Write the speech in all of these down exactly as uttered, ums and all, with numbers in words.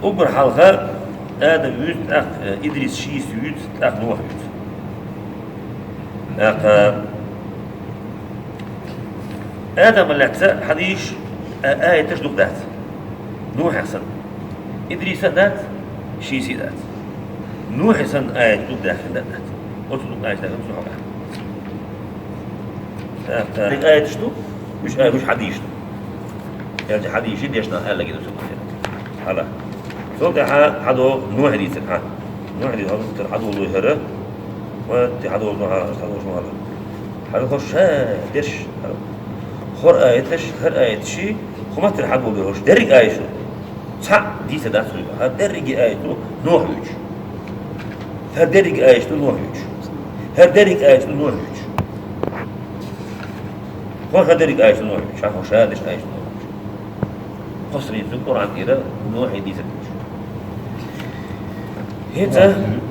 Уггар хьалха Адам вуьйцу, тӀаккха, э, Идрис шийса вуьйцу, тӀаккха Нухь вуьйцу. ТӀаккха Адама лаьцна хьадийш, а, аяташ дукха дац. Нухьах санна. Идриса дац, шийса дац. Нухьах санна аяташ дукха даьхкина дац. Оцу дукха аяташ даьхкина цу хьокъехь. ТӀаккха аяташ ду, уьш а, уьш хьадийш ду. Аьлча хьадийши дешна аьлла гина су. Хьала. Цул тӀаьхьа хьадо Нухь дийцар хьа. Нухь дийцар хьадо луй хӀара. Ва ти хьадо Нухь, хьадо Нухь. ХӀара хӀо ша деш. ХӀор аяташ, хӀар аяташи, хӀуматтар хьадо луй хӀош. Дерриг аяташ. Цхьаъ дийца дац хуьлга. ХӀара дерриги аяташ Нухь вуьйцу. ХӀара дерриги аяташ Нухь вуьйцу. ХӀара дерриги аяташ Нухь вуьйцу. ХӀо хӀара дерриги аяташ Нухь вуьйцу. Ша хӀо ша деш аяташ Нухь вуьйцу. Кхо сарийца Къуръан тӀера Нухье дийцар деш. ХӀинца?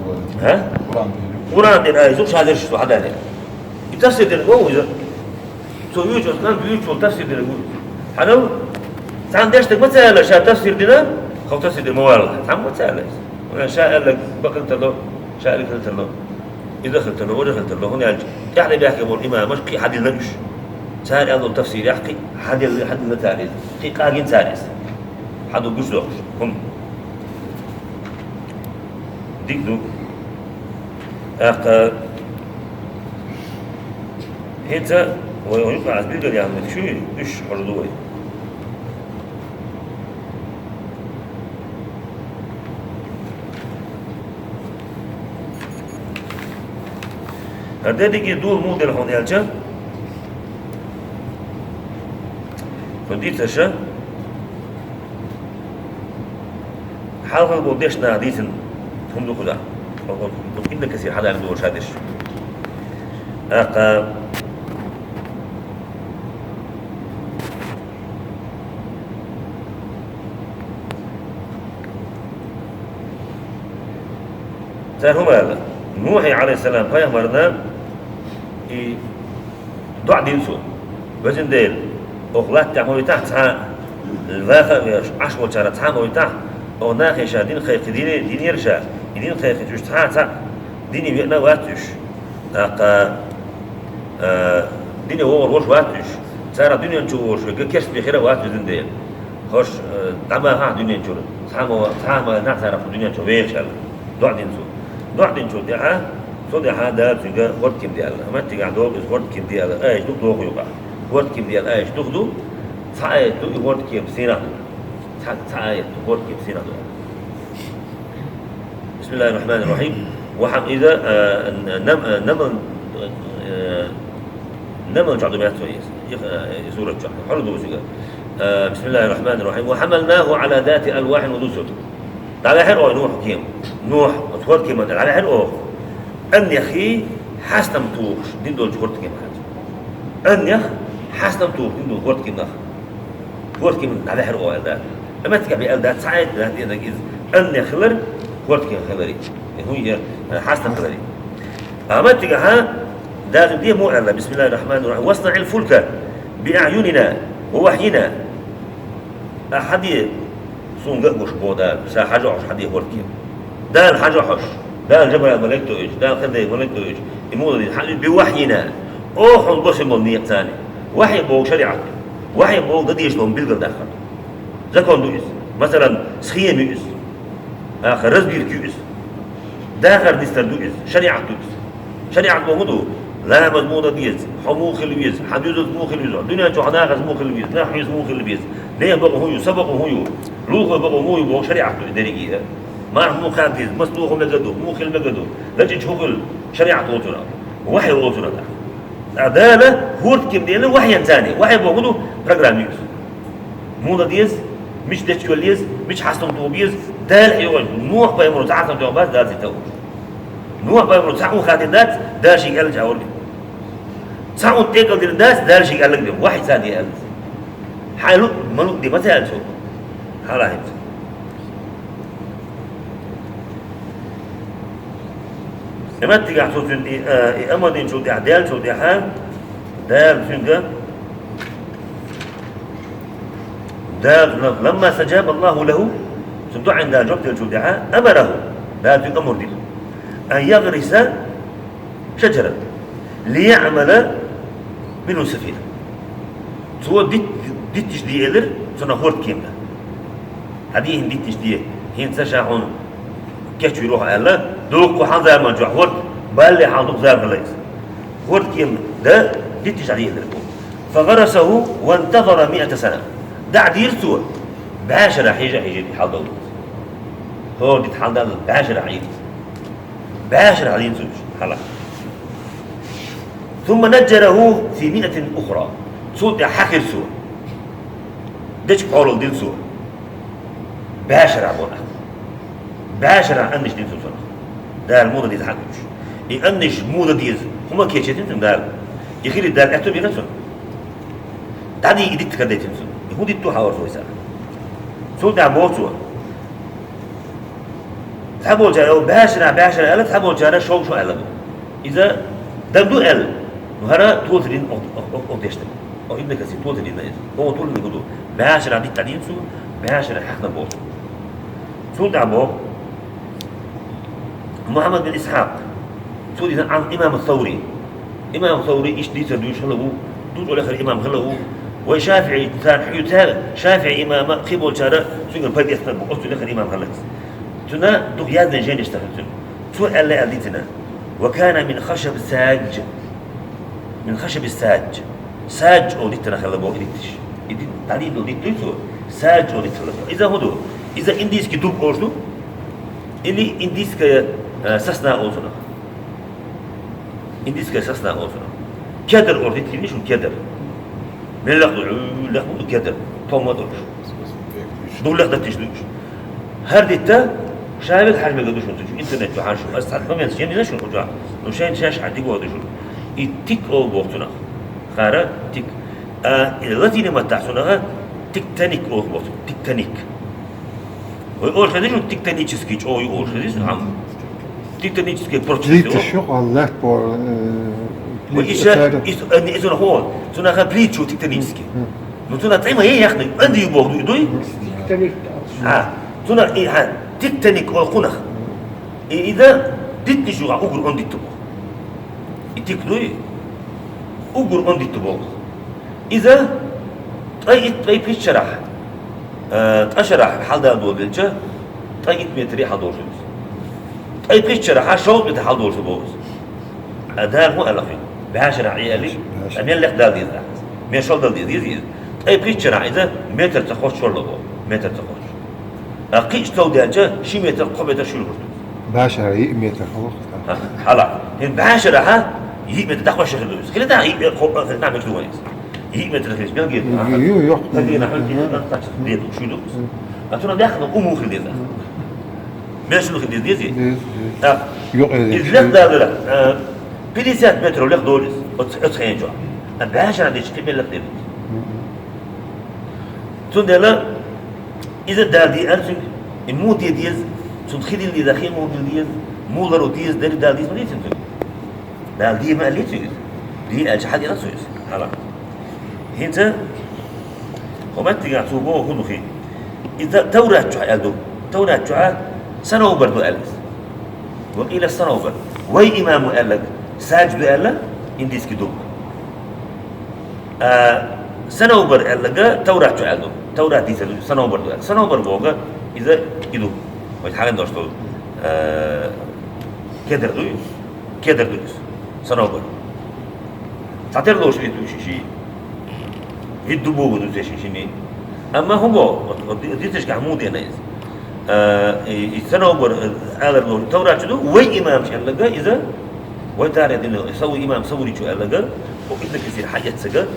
Къуръан тӀера. ХӀа? Къуръан тӀера. Къуръан тӀера аяташ ша деш шу хьадале. И тафсир дерг ву иза. Цо вуьйцу, цхьанна вуьйцу, тафсир дерг ву иза. Хьанал? Цхьанна деш дерг ма ца аьлла, ша тафсир дина, хӀо тафсир дина ма валла. Цхьанна ма ца аьлла иза. Валла ша аьлла, бакъ хила тарло, ша аьлла хила тарло. Иза хила тарло, вожа хила тарло, хӀунда аьлча, тӀаьхьа баьхкина болу имамаш кхин хьадиллина уьш. Цара аьлла тафсирехь кхин хьадилла, хьадиллина цара иза. Кхин къагина цара иза. Хьаду гуш дохуш. ХӀума. Дика ду. ТӀаккха хӀинца вай юкъа аз билгал яхна шу, уьш хьожа ду вай. ХӀара дерриге дула муха дара хьуна аьлча, хьо дийцаша, хьалхара болу дешна наха дийцина хӀума ду кхузахь. Ибн Касир хьадалла ду ша деш. ТӀаккха цара хӀума аьлла? Нухье, Ӏалайхиссалам, пайхамарна и доӀа дина цо: «Везан Дела, оха латтехь ма витахь цхьа а, ваха а веш, Ӏаш волчара цхьа а ма витахь, оха нахе ша дин кхайкхи динера ша, и дин кхайкхича уьш цхьа а цхьаъ дине веана вац уьш». ТӀаккха, а, дине вогӀур волуш вац уьш. Цара дуьнен чу вогӀуш верг керста бен хир а вац, везан Дела. ХӀорш, а, дӀабахахь дуьнен чуьра. Цхьа а ма, цхьа а ма нах царах дуьнен чу вехаш аьлла. ДоӀа дина цо. ДоӀа динчул тӀаьхьа, цул тӀаьхьа Дала цуьнга хӀордкема де аьлла. Амма тигахь догӀу иза хӀордкема де аьлла. Аьш ду доху юкъахь. ХӀордкема де аьлла аьш духу ду. Цхьа аят ду, и хӀордкема сенах ду. Цхьа, цхьа аят ду, хӀордкема сенах ду. بسم الله الرحمن الرحيم. وحم-، إذا، آه، نم-، آه، نمل، آه، نمل чохь ду меттаца иза. Их, э, и сурат чохь. Хьуна ду изига. Э, بسم الله الرحمن الرحيم. وحملناه على ذات ألواح ودسر. ДӀаваьхьира оха Нухь кема. Нухь, оцу хӀордкеман тӀе дӀаваьхьира оха. Аннех хьастам тухуш дина долчу хӀордкеман хьаьжа. Аннех хьастам тухуш дина долу хӀордкеманах. ХӀордкеман дӀаваьхьира оха аьлла. Амма тӀе бен аьлла дац, цхьа а дац, динарг иза. Аннех хилар, хӀордкеман хилари. Э, хӀун я, э, хьастам хилари. Амма тӀе хьан, Дала де муха аьлла, بسم الله الرحمن الرحيم. واصنع الفلك بأعيننا ووحينا. Ахьа хьаде, суна ган гуш боху Дала, ша хьажа хьош хьаде хӀордкема. Дала хьажа хьош, Дала Жабраил малик тоуьйтуш, Дала Хазраил малик тоуьйтуш, и муха дийна хьан уьш бен вахьйина, оха хьуна босина болу некъаца. Вахьйи боху шариӀат ду. Вахьйи боху дан дезаш долу билгалдаккхар ду. Закон ду иза. Масалан, схема ю иза. Аха, разбирка ю иза. Дахар нисдар ду иза. ШариӀат ду иза. ШариӀат боху ду, ламаз муха дан деза, хьо муха хила веза, хьан доьзалш муха хила веза, дуьнен чохь нахаца муха хила веза, нах хьоьца муха хила веза, нехан бакъо хӀун ю, сан бакъо хӀун ю, лулахой бакъо муха ю боху шариӀат ду и дерриге а. Марха муха кхаба деза, маса туху мега ду, муха хила мега ду, лачкъийча хӀун хила, шариӀат олу цунах. Вахьйи олу цунах. Ткъа Дала хӀордкема делла вахьйенца. Вахьйи боху ду, программа ю иза. Муха дан деза, мича дечкъа йолла еза, мича хьастам туху беза, Дала хьехош ду. Нухь-пайхамаро цхьа хьастам тоьхна бац, Дала цига тахуш. Нухь-пайхамаро цхьа хӀума хадийна дац, Дала шега аьллачу агӀор бен. Цхьа хӀума тӀекӀал дина дац, Дала шега аьлларг бен. Вахьйи ца де аьлла. Хьайн луъ, ма луъ де, ма ца аьлла цо. Хьала хӀинца. И меттигахь цо цуьнан и, а, и амал динчул тӀаьхьа, даьллачул тӀаьхьа, Дала цуьнга, Дала, لما استجاب الله له, Цу дуӀан Дала жоп делчул тӀаьхьа, амараху, Дала цуьнга амр дира, ан ягъриса шаджарат, лиягӀмала минху сафина. Цо дит-, дитташ де элира цунах хӀордкема. Хьан дийхьа дитташ де, хӀинца ша хьуна кечвийр ву хьо аьлла, дуккха хьалха заман чохь хӀорд, балле хьалха дукха зама хилла иза. ХӀордкема дан дитташ дӀаделира цо. Фагъарасаху вантазара миата сана. ДӀадийра цо, бӀаьшара хьежа а хьежира и хьалдовла. ХӀорд дитта хьалдаллалц бӀаьшара хьийра. БӀаьшара хьалийна цо уьш, хьала. Сумма наджжараху фи миатин ухра. Цул тӀаьхьа хьахийра цо. Дечка хьолал дина цо. БӀаьшара боху нах. БӀаьшара аннаш дина цо цунах. Дала муха дан деза хьан гуш. И аннаш муха дан деза, хӀума кечийтина цунна Дала. И хилийта Дала аьтту бина цунна. ДӀадийа и дитта карадайтина цунна. И хӀун дитто хьан вара цо иза? Цул тӀаьхьа боху цо. Цхьаболчара, бӀаьшара, бӀаьшара аьлла, цхьаболчара шовзткъа шо аьлла бу. Иза дан ду аьлла. Ну, хӀара тоьлла дина оха, оха, оха, оха дешна. Оха Ибн Касир тоьлла дина иза. Оха тоьлла дина ду. БӀаьшара дитта дина цо, бӀаьшара хьахна боху. Цул тӀаьхьа боху Мухьаммад бин Исхьакъ. Цо дийцина Ӏан имам Саври. Имам Саври иштта дийцар дуьйцуш хилла ву, дукха лехара имам хилла ву. Вай ШафиӀи царна хьуьйцу, ШафиӀи имама кхин болчара цуьнгара пайда эцна бу, оцу лехара имам хилла иза. Цуьнан дукха яздина жайнаш ца хилла цуьнан. Цо аьлла аьлла дийцина: «Ва кана мин хашаби саджа». Мин хашаби саджа. Саджа олу диттанах хилла боху и дитташ. И дит-, дӀадийна долу дитт дуй цо? Саджа олу дитт хилла боху. Иза хӀун ду? Иза индийский дуб олуш ду? Или индийская, э, сосна олу цунах? Индийская сосна олу цунах. Кедр олу дитт хилла шуна, кедр. Мел лех ду, лех ду кедр. Тома долуш. Ду лех даттиш ду уьш. ХӀара дитта ша вега хьажа мегар ду шуна, цу интернет чу хьажа шуна. Аса цхьа момент жемина шуна кху чохь. Ну, шайна шаьш хьан дигор ду шуна. И тик олу боху цунах. Хара тик. А, и латинийн маттахь цунах тектоник олу боху, тектоник. Вай олуш хеза шуна тектонический чӀогӀа ю олуш хеза шуна хьан? Тектонический процесс. Плиташ ю, хьан лаьтта боху, э, вай плиташ иша, оцара. Ис-, э, не, иза хьо, цунах плиташ ю тектонический. Мгм. Ну, цунах тӀе ма е яхна, анди ю боху, дуй, дуй? Тектоник. А, цунах и, хьан, тектоник олу кхунах. И иза дитташ ю, хьан, уггар онда дитта боху. И тик дуй? Уггар онда дитта боху. Иза ткъе итт, ткъе пхийтта шарахь, э, ткъа шарахь хьалдала долу делча, ткъе итт метр хьалдолуш ду иза. Ткъе пхийтта шарахь шовзткъа метр хьалдолуш ду боху иза. А Дала хӀун аьлла хин? БӀаьшара Ӏе аьлли, а мел лекх дала деза. Мел шол дала деза, деза иза. Ткъе пхийтта шарахь иза метр ца кхоччуш шорла боху. Метр ца кхоччуш. А кхин а стов даьлча, ши метр, кхо метр шуьйра хӀуьтту. БӀаьшара йиъ метр хӀума хӀуьтту. Хьала. ХӀин бӀаьшарахьа йиъ метр дӀакхоьссуш хир ду иза. Хила дагахь йиъ метр, кхо, хила дагахь мегаш ду вайн иза. Йиъ метр хилча, белгийна. Ю, ю, йоккха. Хазина хӀуьтту, хазина хӀуьтту, деза, шуьйра ду иза. А цунах даьхна уму хила деза. Мешан хила деза, деза? Деза, деза. А, юкъа иза деза. Иза лех далара, а, пятьдесят метров лех долу иза. Оц-, оцу хенчохь. А бӀаьшара дечу кхин мел лех деза. Мгм. Цундела иза Дала деана цуьнга, и муха де деза, цунна хи дилла деза, хи муха дилла деза, муха ларо деза, дерриг Дала деза ма дийцина цуьнга. Дала де ма аьллий цуьнга иза. Де аьлча, хьан дина цо иза? Хьала. ХӀинца, хӀо меттигахь цо боху хӀун ду хи? И Та-, Таврат чохь аьлла ду. Таврат чохь сановбар ду аьлла иза. Ва къийла сановбар. Вай имам ву аьлларг саджа ду аьлла, индийский дуб. А, сановбар аьлларг Таврат чу аьлла ду. Таврат дийцар ду, сановбар ду аьлла. Сановбар боху, иза и ду. Вай хьаган дош ду. А, кедр ду иза. Кедр ду иза. Сановбар. Цхьатера лош виту ши, ши. Вид ду богу ду цешин шими. Амма хӀун бо, вот, вот, ди-, дицешкахь муха деана иза? А, и, и сановбар, э, алар лош. Таврат чу ду, вай имам чу аьлларг иза, вай тарих дина, Саву имам Савури чу аьлларг, о, Ибн Касир хьаэццарг,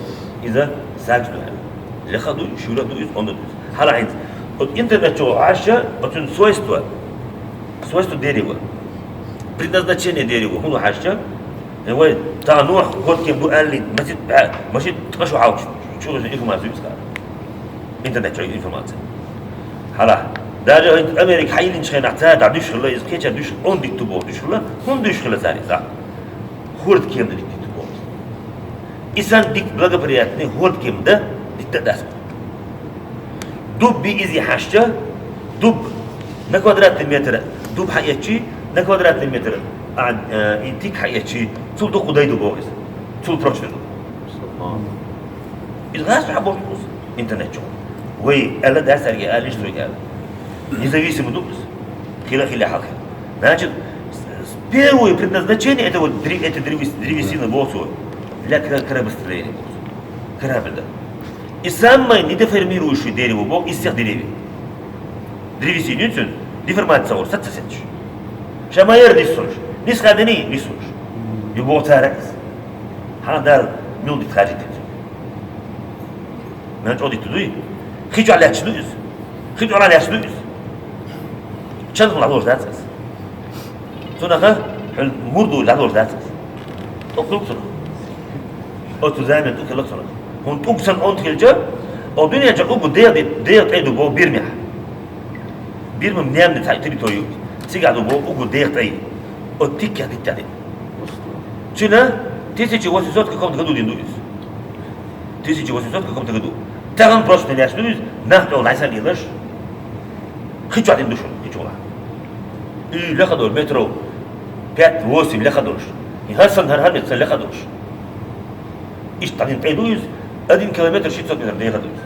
иза саджа ду аьлла. Леха ду, шуьра ду иза, онда ду иза. Хьала хьинца. Вот интернет чу хьаьжча, оцун свойства, свойства дерева. Предназначение дерева, хӀун ду хьаьжча? Э, вай, тахана Нухь хӀоттийна ду аьлла, масит бӀе, масит ткъа шу хьалчу, чу, чу информация ю иза. Интернет чу информация. Хьала. Даже хӀинца Америка хьайиллинчу хенахь цара дӀа дуьш хилла, иза кхечара дуьш, он дитту боху дуьш хилла, хӀун дуьш хилла цара иза? ХӀордкема дан дитту боху. И санна дика благоприятный хӀордкема дан дитта дац. Дуб би иза хьаьжча, дуб На квадратный метр дуб хьаэцчи, на квадратный метр а, э, и тик хьаэцчи, цул дукха дай ду боху иза. Цул прочный ду. Иза гӀаз хьабоху иза интернет чу. Вай аьлла дац цаьрга, аьлла иштта вай аьлла. Независимо ду иза. Хила, хила, хьалха. Значит, с-, с-, первое предназначение этого дре-, этой древес-, древесины боху цо. Для кра-, корабостроения боху цо. Корабль да. И самое недеформирующее дерево боху из всех деревьев. Древесина ю цуьнан, деформация гӀур, саца сеташ. Ша ма яра нисса хӀумаш. Нисса хадани, нисса хӀумаш. Ю боху цара иза. Хьан Дала муьлха дита хажийта иза. Мел чӀогӀа дита дуй? Хи чохь лаьтташ ду иза. Хи чохь лаьтташ ду иза. Чан хӀума лош дац иза. Цунах хьуьлла мур ду лош дац иза. Оцу цунах. Оцу заман тӀу хила цунах. ХӀунда тӀуг санна онда хилча, оцу дуьнен чохь угу дегӀ ди-, дегӀ тӀе ду боху бирмехь. Бирма немни цхьа территори ю. Цигахь ду боху угу дегӀ тӀе. Оцу тиккех диттехь ди. Цуьнан тысяча восемьсот каком-то году дина ду иза. Тысяча восемьсот каком-то году. Тахана просто леш ду иза, нах тӀе лайсан лелаш. Хи чохь дина ду шуна, хи чохь. И леха долу метров пять-восемь леха долуш. И хӀара санна хӀара, хӀара метр сан леха долуш. Иштта дӀадина тӀе ду иза, один километр шестьсот метр деха ду иза.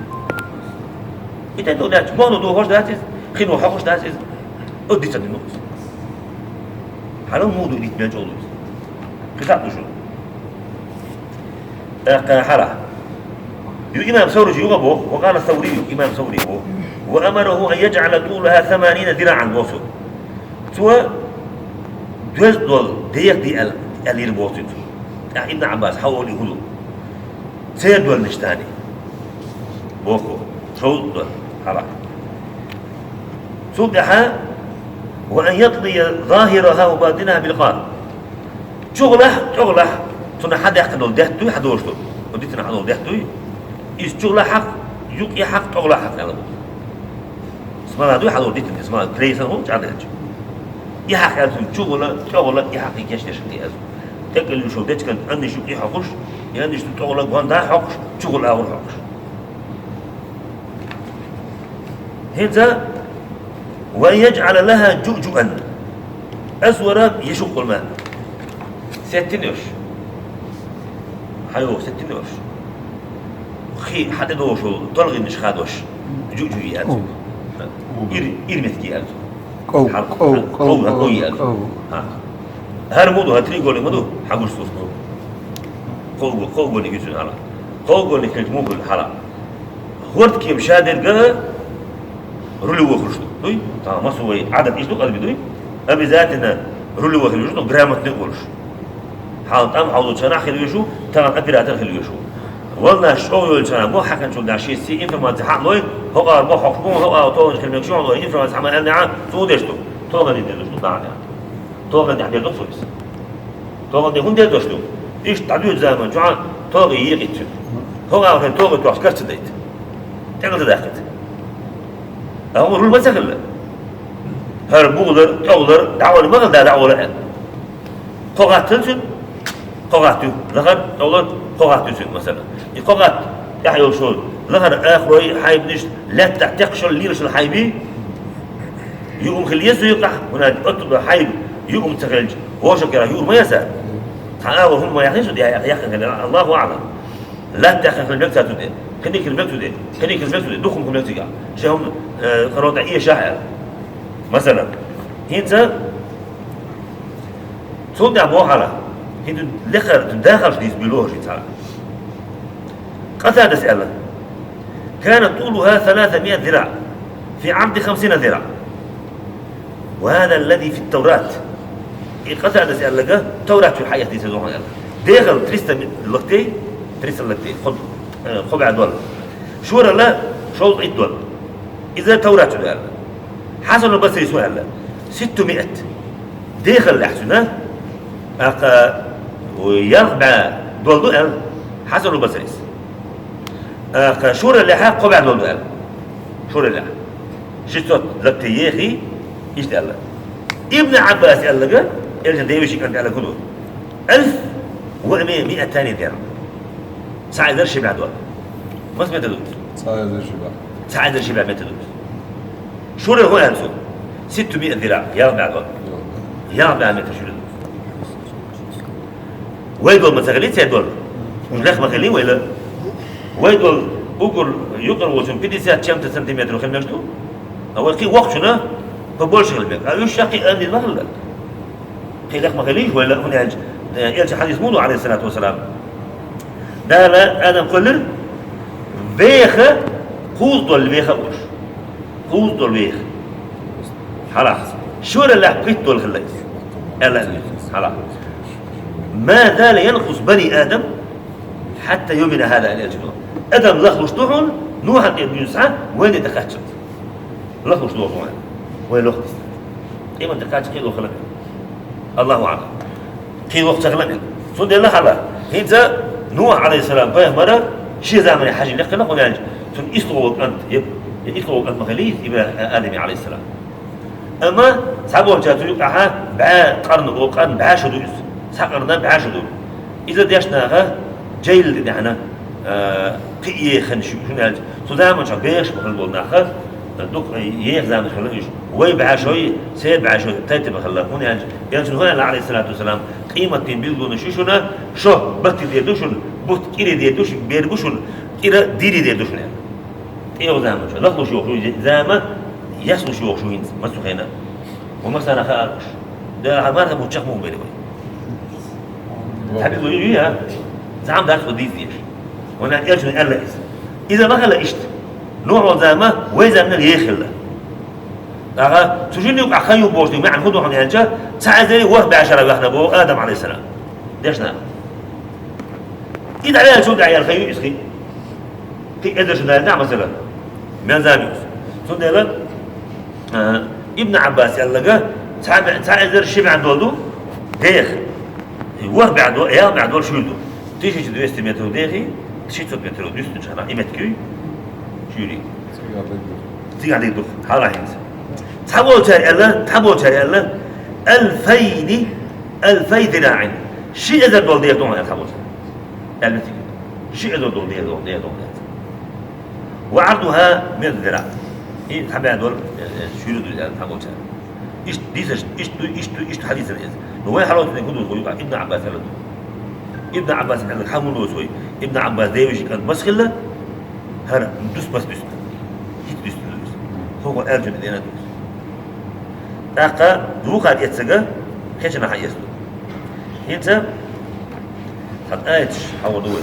И тӀе ду лаьтташ, мохь ду хӀуш дац иза, хи ду хьокхуш дац иза. Оцу дица дина ду иза. Хьала муха ду и дита мел чӀогӀа ду иза. Кхин хатта ду шуна. ТӀаккха хьала. Ю имам Саври юха боху, ва къала Саври, имам Саври боху. Ва амараху ан яджӀала тулаха саманина зираӀан боху. Цо доьзна долу дегӀ де аьл-, аьллера боху цуьнца. ТӀаккха Ибн Ӏаббас хьан олий хӀун ду? Церан долнаш тани. Боху, шовзткъа долу хьала. Цул тӀаьхьа, ва ан ятлия захираха ва батинаха билкъа. ЧугӀалахь, тӀогӀалахь, цунах хьан даьккхина долу даьтта дуй, хьан дош ду? Оцу дитина хьан долу даьтта дуй? Иза чугӀалахь хьакха, юкъе хьакха, тӀогӀалахь хьакха аьлла боху. Смала дуй хьан долу дитина, смала, клей санна хӀун чӀагӀделча. И хьакха аьлла цуьнга чугӀала, тӀогӀала, и хьакха кечдеш хила еза. ТӀекӀел юьшал дечкан анниш юкъе хьокхуш, и анниш ду тӀогӀала гонда хьокхуш, чугӀала агӀор хьокхуш. ХӀинца, ва яджӀала лаха жуъжуъан. Асвара яшуккъул ма. Сеттина йолуш. Хьайо, сеттина йолуш. Хи хьан тӀе долуш, толгӀенаш хадош. Жуъжуъ яц. Ир, ир метки яц. Ков, ков, ков, ков, ков, ков яц. Ков. ХӀара ма ду, хӀара треугольник ма ду, хьан гуш сус. Ков, ков гольник юцун хьала. Ков гольник хилча муха хила хьала. ХӀордкема ша дерг рулевой хуьлуш ду. Дуй? Тахана массо вай Ӏадат иштта ду къалби дуй? Обязательно рулевой хила везаш ду, грамотный а волуш. Хьала тӀам хьовзучарахь хила везаш ву, тахана оператор хила везаш ву. Волнаш чӀогӀа йолчарахь, мохь хьаькхначул тӀаьхьа шеца информация хьа а лой, хӀокъара мохь хьокхуш бу, хӀокъара тоханаш хила мегаш ю, хьа лой информация хьа ма аьллехьа, цо деш ду. Тоханаш деш ду, нахана. Тоханаш деш ду цо иза. ТогӀал де хӀунда деш ду? Иштта дӀадоьду заман чохь тогӀи йийкъи цуьнан. ХӀокху агӀор тогӀи тоьхча карца дайта. ТӀекъаза даккхита. ТӀаккха хӀума руль ма ца хилла. ХӀара бугӀалара, тӀогӀалара, дӀагӀолла ма хилла, дӀагӀолла аьлла. Кхо гӀатта хилла цуьнан, кхо гӀатта ю. Лахара, тӀогӀалара, кхо гӀатта ю цуьнан, масала. И кхо гӀатта тӀехь йолуш йолу лахара ахарой, хьайбанаш, лаьттахь текхаш йолу, лелаш йолу хьайбий, юург хила еза цу юкъахь, хӀунда аьлча оццул хьайба юург ца хилча, вовшах кара юур ма яц. Цхьа агӀор хӀума ма яхна цу тӀе, яхна хилла, Аллаху аӀлам. Латта яхна хила мега цу тӀе, кхиниг хила мега цу тӀе, кхиниг хила мега цу тӀе, дукха хӀума хила мега цигахь. Шен хӀума, э, къарон тӀе эшахь аьлла. Масала, хӀинца цул тӀаьхьа боху хьала, хӀинца лекхара дахарш дийца буьйло хӀорш хӀинца хьала. Къатадас аьлла: «كان طولها ثلاثمائة ذراع، في عرضها خمسين ذراع. وهذا الذي في التوراة». И Къатадас аьлларг Таврат чу хьаэцна дийца дохуна аьлла. Дехал триста локтей, триста локтей, кхо, э, кхо бӀе долу. Шорал шовзткъе итт долу. Иза Таврат чу ду аьлла. Хьасанул Басрис хӀун аьлла? Ситту миат. Дехаллехь цуьнан, тӀаккха, ялх бӀе долу ду аьлла Хьасанул Басрис. ТӀаккха шураллехь кхо бӀе долу ду аьлла. Шураллехь. Шестьсот локтей ехий, иштта аьлла. Ибн Ӏаббас аьлларг, элчан девешин кӀант аьлларг хӀун ду? Алф ва миатани дирхӀам. Цхьа эзар ши бӀе долу. Маса метр ду? Цхьа эзар ши бӀе. Цхьа эзар ши бӀе метр ду. Шура хӀун аьлла цо? ستمائة ذراع, ялх бӀаь долаш. Ялх бӀаь метр шуьра да. Вай дола ма ца хилий, церан дола. Уж лех ма хилий вай дола. Вай дола уггар юкъара волчун пятьдесят чем-то сантиметров хила мегаш ду. А вай кхы воккхачунна побольше хила мег. А уж шаккхе а низ ма хилла. Кхы лех ма хилий вай дола, хӀунда аьлча, э, элчан хьадис ма дий, عليه الصلاة والسلام. Дала Адам кхоьллира веха, кхузза дола веха а волаш. Кхузза дола веха. Хьалахьа. Шораллехь пхийтта дола хилла из. Аьлла иза. Хьалахьа. ما زال ينقص بني آدم حتى يومنا هذا, аьлла элчано. Адам лахлуш ду хьона, Нухьа тӀера дувца вайна тӀакхаччалца. Лахлуш ду хьона. Вай лох дисна. Къемат ди кхаччалца кхы лох хила мег. الله أعلم. Кхы лох ца хила мег. Цундела хьала. ХӀинца Нухь, عليه السلام, пайхамар шен замане хьажий лекха хилла, хӀунда аьлча цун ислугӀа вола кӀант, е, е ислугӀа вола кӀант ма хилий из, Ибра-, Адама, عليه السلام. Амма цхьаболчар цу юкъахьа бӀаь къарна, о, къарна бӀаь шу ду из. Цхьа къарна бӀаь шу ду. Иза дешна наха джаьхӀил тӀехьа, а, кхы а еха хинна шу, хӀунда аьлча цу заман чу бехаш ма хилла бола нах, дукха еха заманаш хилла уж. Вай бӀаь шуй, церан бӀаь шуй тайп-тайпара хилла. ХӀунда аьлча элчано хьоахаелла, عليه الصلاة والسلام, къематдийнан билгалонаш ю шуна, шо батта дер ду шуна, бутт кӀира дер ду шуна, бер бу шуна, кӀира дийрий дер ду шуна. ТӀехьа заман чу лахлуш йоах шу, зама яслуш йоах шу хӀинца, массахана. Ва массанахьа а луш. Да, хьа марха бу чакх муха бер вай. Цхьа билгало ю, я? ЗӀамига дац вай дийца дезаш. Вайна элчано аьлла иза. Иза ма хилла иштта. Нухь волча зама вай заманал еха хилла. ТӀаккха цу шин юкъахь хан ю бохучун маьӀна фу ду хьона аьлча, цхьа эзар ворхӀ бӀаь шера ваьхна боху Адам, عليه السلام. Дешна. И дӀаваьлча, дӀаяьлла хан ю иза кхы. Кхы эзар шу даьлла, масала. Мел зама ю иза. Цундела, а, Ибн Ӏаббаса аьлларг, цхьа бӀаь, цхьа эзар ши бӀаь дола ду деха. ВорхӀ бӀаь дола, ялх бӀаь дола шуьйра ду. Тысяча двести метров дехий, шестьсот метров дуьстина чу хьана, и меттиг ю шуьйра. Цигахь дерг ду. Хьала хӀинца. Цхьаболчара аьлла, цхьаболчара аьлла, ألفين, ألفي ذراع. Ши эзар дола деха ду хьуна аьлла цхьаболчара. Аьлла цига. Ши эзар дола деха ду, деха ду аьлла. وعرضها مائة ذراع. И цхьа бӀаь дола, э, э, шуьйра ду аьлла цхьаболчара. Иштта дийцарш, иштта ду, иштта ду, иштта хьадийцар иза. Но вай хьалоцу дерг хӀун ду, Ибн Ӏаббаса аьлларг ду. Ибн Ӏаббаса аьлларг хьан хӀун доцу вай? Ибн Ӏаббаса девешин кӀант маса хилла? ХӀара дус маса дуьстина. ХӀинца дуьстина ду иза. ХӀокхо аьллачун тӀе дена ду иза. ТӀаккха вукхар эццага кхечанхьа эца ду. ХӀинца цхьа аяташ хьахьор ду вай.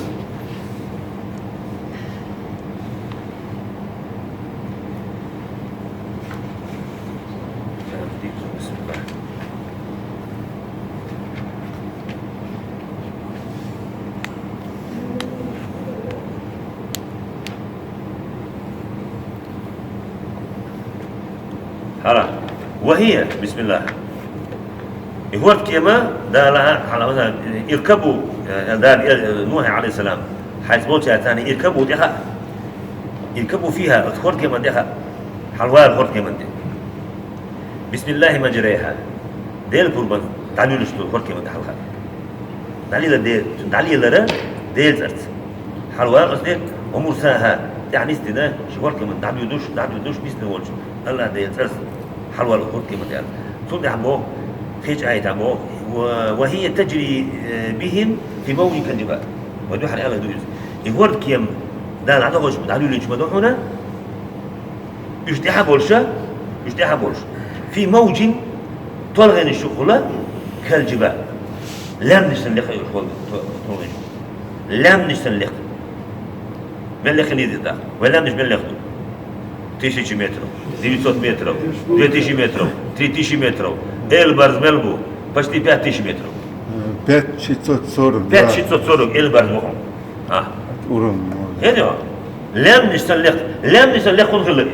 ХӀара. وهي, бисмиллахӀ. И хӀордкема, Дала хьалха, масала, اركبوا, э, Дала, э, Нухье, عليه السلام, хьайца болчаьрца царна اركبوا тӀехьа. اركبوا فيها, оцу хӀордкеман тӀехьа. Хьалавала хӀордкеман тӀе. بسم الله مجريها. Делан пурбанца дӀалуьйлуш ду хӀордкеман тӀе хьалха. ДӀалелар Де-, дӀалелара Делан цӀарца. Хьалавала оцу тӀе, ومرساها, тӀехьа нисдина, ши хӀордкеман дӀадуьйдуш, дӀадуьйдуш, нисдина волчу АллахӀ Делан цӀарца. Хьалавала хӀордкеман тӀе аьлла. Цул тӀаьхьа боху, кхечу аятехь боху, و-, وهي تجري, э, بهم في موج كالجبال. Вай дуьхьал аьлла ду иза. И хӀордкема Дала дӀатохуш, дӀалуьйлуьйтуш ма ду хьуна, уьш тӀаьхьа болуша, уьш тӀаьхьа болуш. في موج, толгӀенаш чухула, كالجبال. Лаьмнаш санна лекха уьш хӀорд-, то-, толгӀенаш чухула. Лаьмнаш санна лекха. Мел лекха хила деза тӀаккха? Вай лаьмнаш мел лекха ду? Тысяча метров, девятьсот метров, две тысячи метров, три тысячи метров. Эла барз мел бу? Почти пять тысяч метров. Пять шестьсот сорок, да. Пять шестьсот сорок эла барз бу хьуна. А. Урам. Хеда йо? Лаьмнаш санна лекха, лаьмнаш санна лекха хӀунда хилла иза?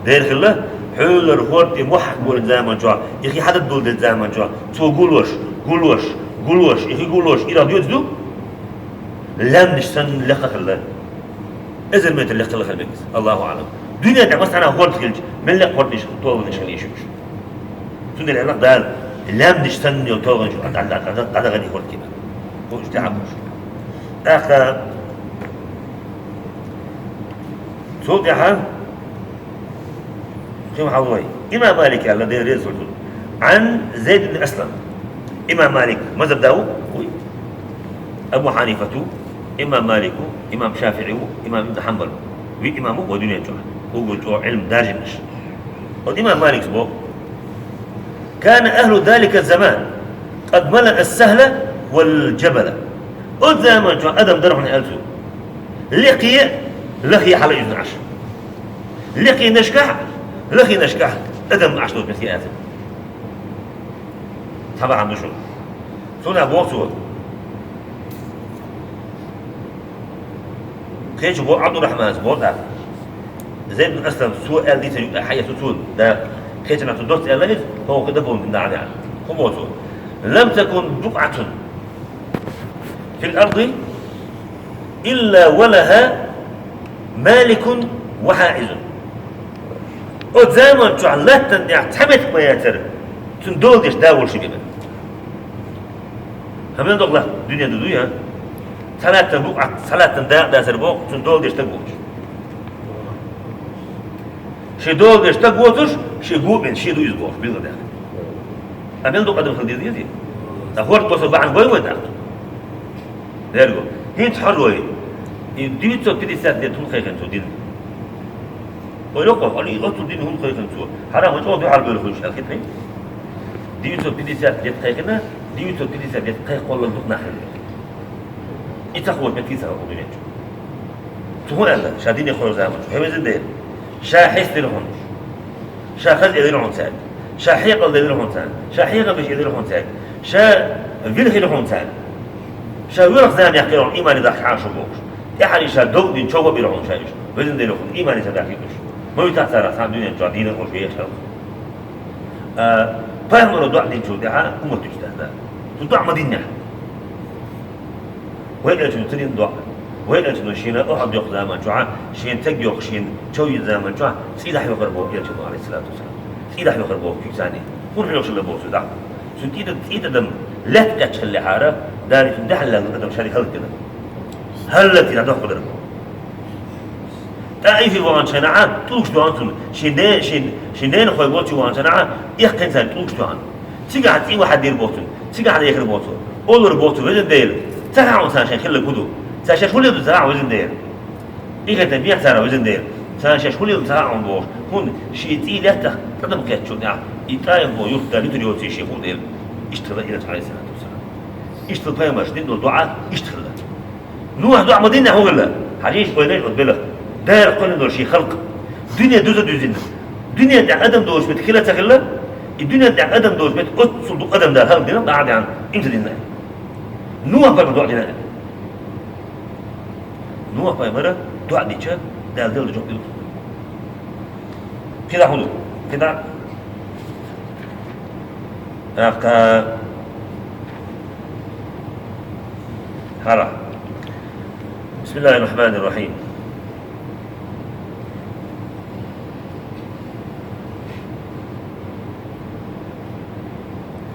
Дера хилла, хьуьллара хӀорд и мохьахь болчу заман чохь, и хи хьададдулла делчу заман чохь, цо гулош, гулош, гулош, и хи гулош, и рагӀ доьдуш ду? Лаьмнаш санна лекха хилла. Эзар метр лекха хилла хила мега иза. АллахӀу аӀлам. Дуьнен тӀехь массарна хӀорд хилча, мел лекха хӀордаш, толгӀанаш хила йиш ю уьш. Цундела аьлла Дала, лаьмнаш санна йолу толгӀанаш дӀа-, дӀа-, дӀа-, дӀадахана и хӀордкема. Хо уьш тӀаьхьа болуш. ТӀаккха цул тӀаьхьа кхин хьал вай. Имам Малик аьлла, Дела реза хилва цунна. عن زيد بن أسلم. Имам Малик мазхӀаб да ву, вуй. Абу Хьанифату, имам Малику, имам ШафиӀи ву, имам Ибн Хьанбал. Виъ имам ву вай дуьнен чохь. Угу чӀо Ӏилма даржийнарш. Вот имам Маликс боху: كان أهل ذلك الزمان قد ملأ السهل والجبل. Оцу заман чохь адам дара хьуна аьлла цо. Лекхе, лахе хьала уьзна Ӏаш. Лекхенашкахь, лахенашкахь адам Ӏаш доцу меттиг яцара. Цхьа бахьана ду шуна. Цунах боху цо. Кхечу боху Ӏабдуррахьманас боху тӀаккха. Зайд бин Аслам, цо аьлла дийцар юкъа хьаэцу цо, да, кхечанхьа цо доцца аьлла иза, хӀокху дан болу дина Ӏа. ХӀун боху цо? لم تكن بقعة في الأرض إلا ولها مالك وحائز. Оцу заман чохь латтана тӀехь цхьа меттиг ма яцара, цуьнан дола деш да волуш бен. Хьан мел докъа латта дуьне ду дуй, а? Цхьа латтана букъа, цхьа латтана дакъа дацара боху, цуьнан дола деш стаг воцуш. Шен дола деш стаг воцуш, шен го а бен, шен ду иза бохуш, билггал даьхна. Амма мел дукха адам хила деза иза? Ткъа хӀорд босо бахьана гой вай тӀаккха? Дерго. ХӀинца хьо рой. И девятьсот пятьдесят лет хӀунда кхайкхина цо дин? Ойла кхо хьо, и оццул дин хӀунда кхайкхина цо? Хьарам ван чӀогӀа дуьхьал бевлла хуьлуш аьлла хетарий? Девятьсот пятьдесят лет кхайкхина, девятьсот пятьдесят лет кхайкхоллал дукха нах хилла. И ца хӀота меттиг ца хӀота дуьнен чу. Цо хӀун аьлла, ша дине кхойкху заман чу? ХӀай везан Дела, ша хьестира хьуна. Ша хаза элира хьуна цаьрга. Ша хьекъал делира хьуна цаьрга. Ша хьехам беш элира хьуна цаьрга. Ша вилхира хьуна цаьрга. Ша воьлху зама яьккхира хьуна, иймане дахка хьан шу бохуш. ТӀаьхьарий ша дог дина чов а бира хьуна ша иштта. Везан Дела хьуна, иймане ца дахкийта уьш. Ма вуьтахь цара цхьана дуьнен чохь дийна а хӀуш вехаш хьалха. А, пайхамаро доӀа динчул тӀаьхьа уммат уьстагӀ дац. Цу доӀа ма диннехь. Вай элчано ца дина доӀа. Вай элчано шена охьа доккху заман чохь, шена таг йоккху, шена чов йина заман чохь, цӀий дӀахьоькхура боху элчано, алейхиссалату вассалам. ЦӀий дӀахьоькхура боху цуьнан цӀий. ХӀун хьоьхуш хилла боху цуьнан дӀа? Цуьнан цӀий дан, цӀий дан лаьтта кхеччалехьара, Дала цуьнан дуьхьал лелла адам шаьрга хӀаллакдина. ХӀаллакдина дохку дара боху. ТӀаифе ваханчу хенахь, тӀулгаш тоьхна цунна, шен де-, шен, шен ненахой волчу ваханчу хенахь, эккхина царна тӀулгаш тоьхна. Цигахь цӀий вахьа дийр боху цунна, цигахь дехар боху цо. Олур боху цо, везан Дела, ца хаьа хьуна царна шайн хилла хӀун ду? Царна шаьш хӀун леладо ца хаьа хьуна, везан Дела? И хетам бехьа цара, везан Дела, царна шаьш хӀун леладо ца хаьа хьуна бохуш, хӀунда шен цӀий лаьттах тӀадам кхеттачул тӀаьхьа, и ТӀаиф боху юрт Дала юьтур йоций шен хӀун дела. Иштта хилла Элча, алейхиссалату вассалам. Иштта хилла пайхамарша дина долу доӀа, иштта хилла. Нухь доӀа ма диннехь хӀун хилла? Хьажийша, ойла йо оцу белах. Дала кхоьллина долу шен халкъ. Дуьне дуза дуьзина. Дуьнен тӀехь адам долуш меттиг хила а ца хилла, и дуьнен тӀехь адам долуш меттиг оццул дукха адам Дала хӀаллакдина, дӀа а деана, имца дина. Нухь пайхамара доӀа дина. Нухь пайхамара доӀа дича, Дала делла жоп дина. КхидӀа хӀун ду? КхидӀа. ТӀаккха хӀара. بسم الله الرحمن الرحيم.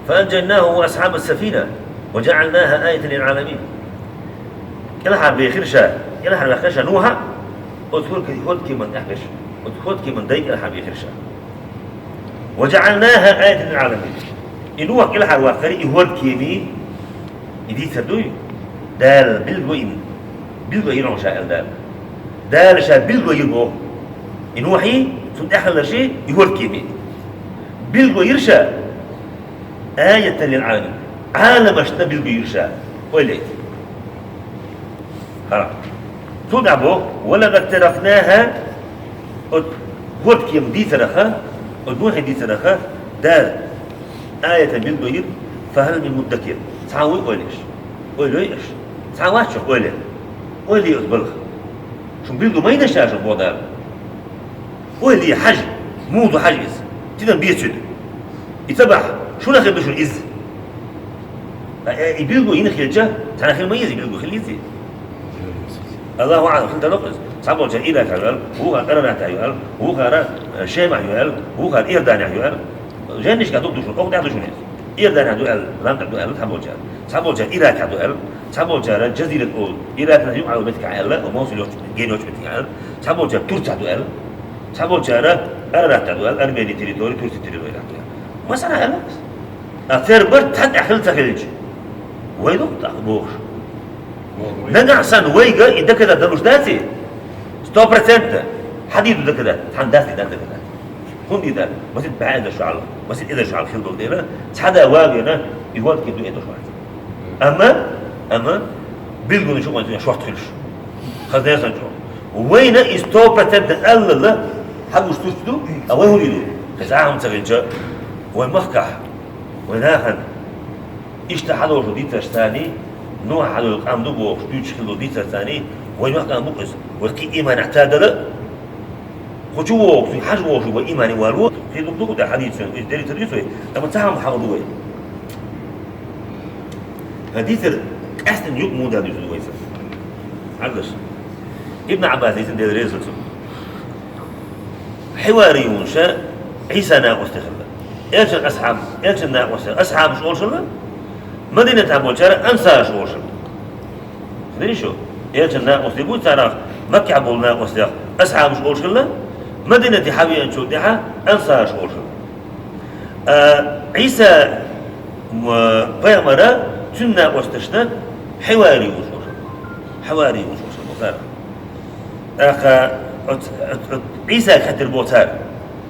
فأنجيناه وأصحاب السفينة وجعلناها آية للعالمين. КӀелхьарбехира ша, кӀелхьарваьккхира ша Нухьа, оцу хӀорд-, хӀордкеман тӀехь берш, оцу хӀордкеман дай кӀелхьарбехира ша. وجعلناها آية للعالمين. И Нухь кӀелхьарваккхари, и хӀордкеми, и дийцар дуй, Дала билгало йина, билгало йира хьуна ша аьлла Дала. Дала ша билгало йира боху. И Нухьи, цунна тӀаьххьарларши, и хӀордкеми. Билгало йира ша, آية للعالمين. Ӏаламашна билгало йира ша. Ойла йо. ХӀара. Цул тӀаьхьа боху: ولقد تركناها, оцу хӀордкеман дийцараха, оцу Нухьан дийцараха, Дала آية билгало йира, فهل من مدكر. Цхьа вуй ойла еш? Ойла йой аш? Цхьа вац шух ойла ер? Ойла йо оцу балха. Шун билгало ма йина ша шуна, боху Дала. Ойла е, хьажа, муха ду хьажа иза. Тидам бе цуьнан. И ца бахьа, шуна хир ду шуна иза. Ткъа, э, и билгало йина хилча, цхьана хир ма еза, и билгало хила еза. Аллаху аӀлам, хила тарло-кх иза. Цхьаболчара Иракехь ю аьлла, вукхара Арарате ю аьлла, вукхара, э, Шемахь ю аьлла, вукхара Иорданехь ю аьлла. Жайнашкахь ду шуна, окху тӀехь ду шуна иза. Иорданехь ду аьлла, лам тӀехь ду аьлла цхьаболчара. Цхьаболчара Иракехь ду аьлла, цхьаболчара Жазират олу, Иракана юкъахь йолу меттигехь аьлла, Мосул йолчу, ген йолчу меттигехь аьлла, цхьаболчара Турцехь ду аьлла. Цхьаболчара Арарат тӀа ду, Армени территори, Турци территори тӀа ду. Масала, аьлла. А церан барт цхьа тӀехь хилла ца хилча, вай ду тӀаккха бохуш. Нагахь санна вайга и доказать далуш дац и? Сто процентов. Хьан дийр ду доказать? Цхьана дац и доказать. ХӀунда дийр дац? Масийтта бӀе эзар шо хьалха, масийтта эзар шо хьалха хилла долу дела, цхьа да вагийна, и хӀоттийна ду, и ду шо. Амма, амма, билггал шу гӀоьнца шорта хуьлуш. Хаза сан чӀогӀа. Вайна и сто процентов аьлларг хьан гуш туьртуш ду, а вай хӀун ду? Иза хӀума ца хилча, вай махкахь, вай нахана, иштта хьадолуш дийцарш царний, Нухь хьадолу къам ду бохуш, дуьйцуш хилла дийцарш царний, вай махкахь бу иза, вай кхин ийманехь ца дала, кху чу вогӀу, цуьнга хьажа вогӀуш вай иймане валаво, кхин дукха ду тӀе хьадийцина, иза дерриг ца дийцу вай, амма цхьа хӀума хьахо ду вай. Хьан дийцар къаьстина юкъа муха даьлла дуьйцу вай иза? Хьажалаш. Ибн Ӏаббас дийцина, Дела реза хила цунна. Хьевариюнаш Ӏийса накъостий хилла. Элчан асхьаб, элчан накъостий, асхьабаш олуш хилла, Мадинатехь болчара ансараш олуш хилла. Хезий шу? Элчан накъостий бу царах, Маккахь болу накъостех асхьабаш олуш хилла, Мадинате хьан веанчул тӀаьхьа ансараш олуш хилла. А, Ӏийса, м, пайхамара, цуьнан накъосташна хьевариюнаш олуш хилла. Хьевариюнаш олуш хилла цара. ТӀаккха оц-, оц-, оц-, Ӏийсага хаьттира боху цара.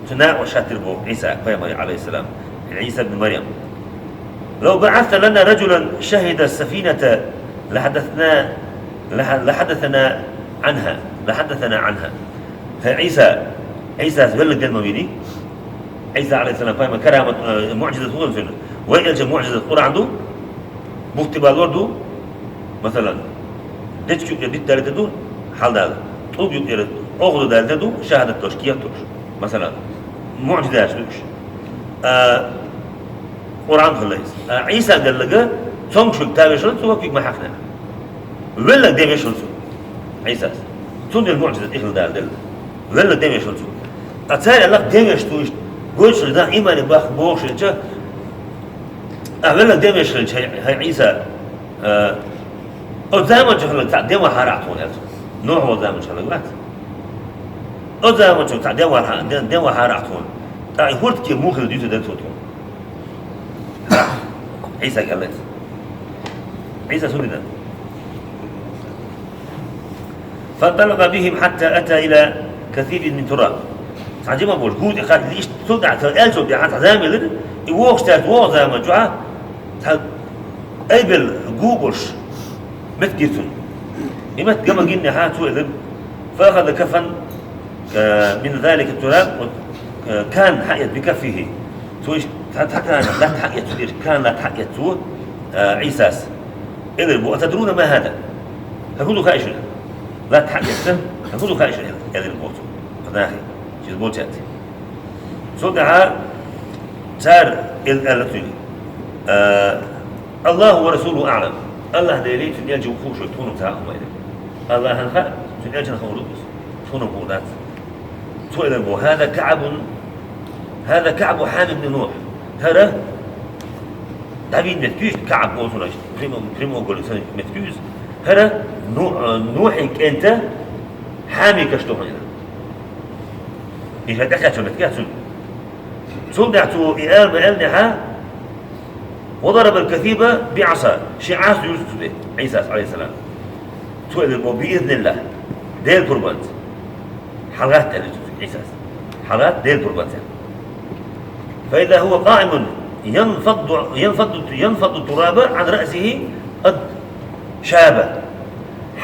Цу накъосташа хаьттира боху Ӏийсага, пайхамаре, Ӏалайхиссалам. Ӏийса ибн Марьям. «لو بعثت لنا رجلا شهد السفينة لحدثنا، لح-، لحدثنا عنها، لحدثنا عنها». ХӀай Ӏийса, Ӏийсас веллаг дина ма вини? Ӏийса, Ӏалайхиссалам, пайхамар карамат, э, муӀжизат хӀун цуьнан? Вай элчан муӀжизат Къуръан ду? Бутт балор ду, масалан, дечиг юкъера дитт далийта ду, хьаладала. ТӀулг юкъера охьадо далийта ду, шахьадат долуш, кехат долуш. Масалан, муӀжизаташ ду уьш. А, Къуръан хилла иза. А, Ӏийса деллага, цомгуш верг тавеш хилла цо, куьг ма хьаькхна. Веллаг девеш хилла цо. Ӏийсас. Цундела муӀжизат и хилла Дала делла. Веллаг девеш хилла цо. Ткъа цара аьлла, девеш цо иштта. Гойтуш хилла, нах иймане бахка бохуш хилча, а, веллаг девеш хилча, хӀай, хӀай Ӏийса, а, оцу заманчохь хилларг цхьаъ ден вахьара ахь тхуна, аьлла цо. Нохь волу заманчохь хилларг вац. Оцу заманчохь цхьаъ ден вахьа-, ден, ден вахьара ахь тхуна. ТӀаккха и хӀордке муха хилла дуьйцур дара цо тхуна. Ӏийсас аьлла иза. Ӏийсас хӀун дина? «فانطلق بهم حتى أتى إلى كثيب من تراب». Цхьа жима болуш, гу тӀе кхаьчна, иштта цул тӀаьхьа, цара аьллачул тӀаьхьа цхьа зама елира, и вогӀуш цаьрца вогӀу заман чохь, цхьа айбелла гу болуш меттиг гира цунна. И меттиг ган ма гиннехь, цо элира: «فأخذ كفا، آه، من ذلك التراب، آه، كان حيت بكفه». Цо иштта цхьа, цхьа кана латта хьаэцна, цо иштта кана латта хьаэцна цо, а, Ӏийсас. Элира боху: «أتدرون ما هذا؟» «ХӀара хӀун ду хаьий шуна?» Латта хьаэцна, «ХӀара хӀун ду хаьий шуна?» элира боху цо. Нахе, шуьца болчаьрца. Цул тӀаьхьа цара эл-, аьлла цуьнга: «А, الله ورسوله أعلم». АллахӀ Делий, цуьнан элчий хууш верг тхуна ца хаьа хӀума элира. АллахӀана хаьа, цуьнан элчанна хуур ду иза. Тхуна хуур дац. Цо элира боху: «هذا كعب، هذا كعب حامي بن نوح». ХӀара дӀавийна меттиг ю иза, КаӀб боху цунах, прямо-, прямоугольник санна меттиг ю иза. ХӀара Ну-, Нухьин кӀентан Хьамин каш ду хьуна. Иза тӀекхаьчна меттиг яц цуьнан. Цул тӀаьхьа цо и ала ма аьллинехь, «وضرب الكثيب بعصا». Шен Ӏаса юьзна цо тӀе, Ӏийсас, Ӏалайхиссалам. Цо элира боху: «بإذن الله». Делан пурбанца. «ХьалагӀатта», аьлла цо Ӏийсас. «ХьалагӀатта Делан пурбанца». «فإذا هو قائم ينفض، ينفض، ينفض التراب عن رأسه قد شاب».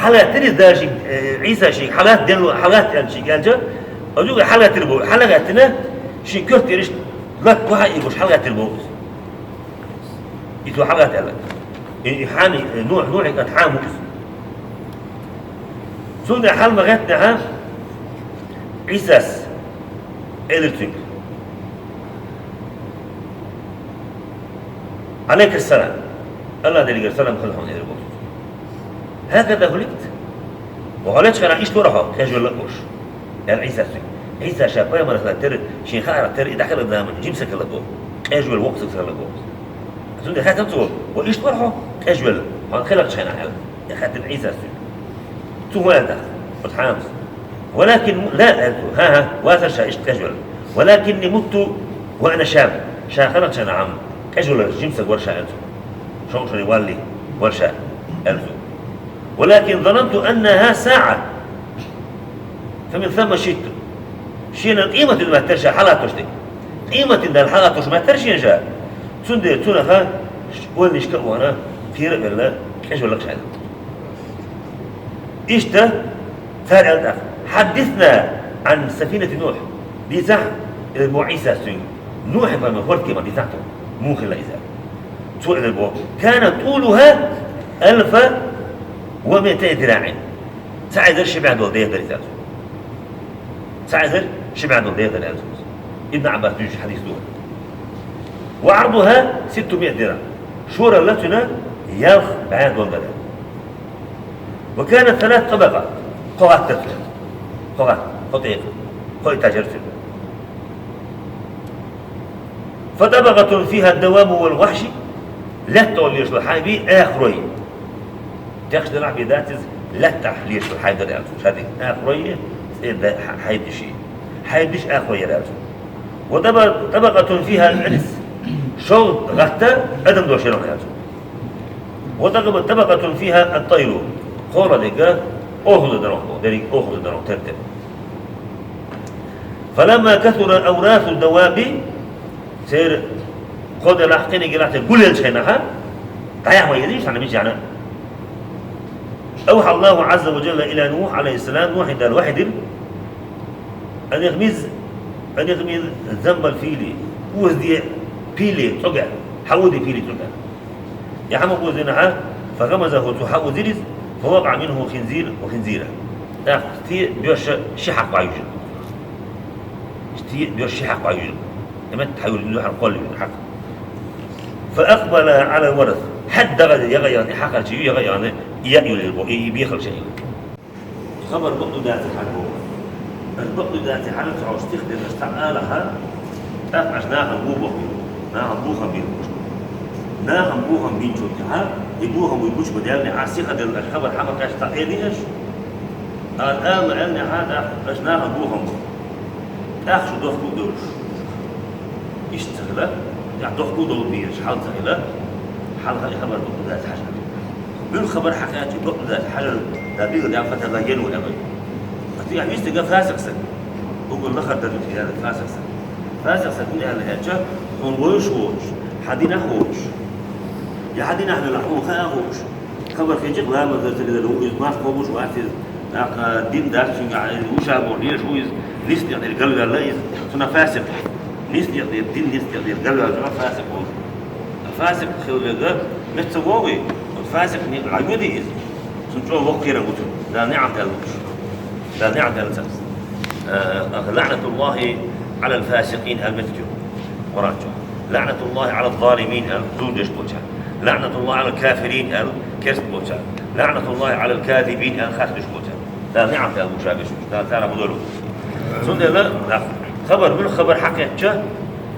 ХьалагӀаттира иза Дала шега, э, Ӏийсас шега, хьалагӀатта ден-, хьалагӀатта аьлла шега аьлча, оцу юкъе хьалагӀаттира боху. ХьалагӀаьттина, шен коьртера иштта латта кхухьа ийгош хьалагӀаттира боху иза. И цо хьалагӀатта аьлла. И, и Хьами, э, Нухь, Нухьин кӀант Хьам ву иза. Цунна хьал ма гӀеттинехь, Ӏийсас элира цуьнга: «عليك السلام». АллахӀ Делера салам хила хьуна, элира боху. «هكذا خلقت؟» Ва хьо лечкъина иштта вара хьо, къежвелла а волуш, аьлла Ӏийсас цуьнга. Ӏийса ша пайхамар хиларх тера, шен хаарх тера, и дӀахилар заманчохь жима стаг хилла боху. Къежвелла воккха стаг хилла боху. Цундела хаьттина цо: «Ва иштта вара хьо, къежвелла, хьо хиларчу хенахь?» аьлла. И хаьттина Ӏийсас цуьнга. Цо хӀун аьлла тӀаккха оцу Хьамас? ولكن, لا, аьлла цо, хӀан-хӀа, вацар ша иштта къежвелла. ولكني مت وأنا شاب. Ша ханахча хана Ӏам къежвелла жима саг вар ша, аьлла цо. Шовзткъа шера валале вар ша, аьлла цо. ولكن ظننت أنها ساعة. فمن ثم شهدت. Шена къематдийнахьа моттар ша хьалатош дерг. Къематдийнахьа хьалатош моттар шена ша. Цундела цунах ойланашка а вахана, кхера а велла, къежвелла ша, аьлла. Иштта цар аьлла тӀаккха: حدثنا عن سفينة نوح. Дийцахь, э, мо Ӏийсас цуьнга, Нухь-пайхамара хӀордкема дийцахь тхуна, муха хилла иза. Цо элира боху: كان طولها ألف ومائتي ذراع. Цхьа эзар ши бӀе долу деха дара иза, аьлла цо. Цхьа эзар ши бӀе долу деха дара, аьлла цо. Ибн Ӏаббаса дуьйцу хьадис ду. وعرضها ستمائة ذراع. Шоралла цуьнан ялх бӀе долу дара. وكانت ثلاث طبقات. Кхо гӀатта цуьнан. Кхо гӀатта, кхо тӀекъа, кхо этаж яра цуьнан. فطبقة فيها الدواب والوحش. Лаьтта тӀехула лелаш долу хьайбий, ахарой. Текхаш делахь бен дац иза, лаьттахь лелаш долу хьайба дара, аьлла цо. Ша дика, ахарой, цӀера да-, хьайбанаш. Хьайбанаш, ахарой яра, аьлла цо. وطبقة فيها الإنس. ШолгӀа гӀатта адам долуш яра, аьлла цо. وطبقة فيها الطير. КхоалгӀа дерг охалла дара, дерриг охалла дара, тера-тера. فلما كثر أوراث الدواب, церан кхо делахь, кхин а гилахь, церан гулъеллачу хенахь, дӀаяхьа ма еза цхьана мичахьа а. أوحى الله عز وجل إلى نوح عليه السلام, Нухье Дала вахьи дира: أن اغمز، أن اغمز ذنب الفيل, озаде пиле цӀогах, хьаозаде пиле цӀогах. И хьан ма озадинахьа, فغمزه, цо хьаозийра иза, فوقع منه خنزير وخنزيرة. ТӀаккха стен а, боьрша а ши хьакха вуьйжира. Стен а, боьрша а ши хьакха вуьйжира. И метта хьайолу дуьхьал кхолла вуьйжира хьакха. فأقبلا على الورث. ХӀаьта дагӀа яга яхана, и хьакхарчий яга яхана, и яа юьллира боху, и, и бехалш яа юьллира. Хабар бакъду дацахьара боху. Аш бакъду дацахьара ца хьовш, сиха дерг аш цхьа алахьа, тӀаккха аш нахана бу боху. Нахана бухам бийр бу. Нахана бухам бийчул тӀаьхьа, и бухам вуй гучу ма даьллехьа, сиха делла аш хабар хьан ма кхаьчча цхьа элий аш? Аш ала ма аьллехьа, тӀаккха аш нахана бухам бу. ТӀаккха шу дохку а долуш. Иштта ца хила, тӀаккха дохку а долу бийраш, хьал ца хила, хьалха и хабар бакъду дац хьажа. Муьлха хабар хьакхаьчча бакъду дац хьажар, да бигла дам фатала ен ву аьлла. Аса тӀехь вистага фасикъ саг. Угур лахар дар ву аьлла фасикъ саг. Фасикъ саг хӀунда аьлла аьлча, хьуна вевзаш воцуш, хьан динахь воцуш. Я хьан динахь велахь, хьуна хаа воцуш. Хабар хетча, ламаз дар ца дезар ву иза, марха кхобуш вац иза, тӀаккха дин дац цуьнга, иза вуша боху леш ву иза, нисдех дерг галваьлла иза, цунах фасикъ. Нисдех дерг, дин нисдех дерг галваьлла цунах фасикъ волу. Фасикъ хила верг меца вогӀий, вот фасикъ некъ Ӏа йоьдий иза. Цунна чӀогӀа воккха кхерам бу цунна. Дала неӀалт аьлла лууш. Дала неӀалт аьлла цунна. Э, لعنة الله على الفاسقين аьлла меттиг ю Къуръан чохь. لعنة الله على الظالمين аьлла, зулам деш болчарна. لعنة الله على الكافرين аьлла, керста болчарна. لعنة الله على الكاذبين аьлла, харц деш болчарна. Дала неӀалт аьлла лууш а беш, Дала царах ма дойла. Цундела, да, хабар, муьлха хабар хьакхаьчча,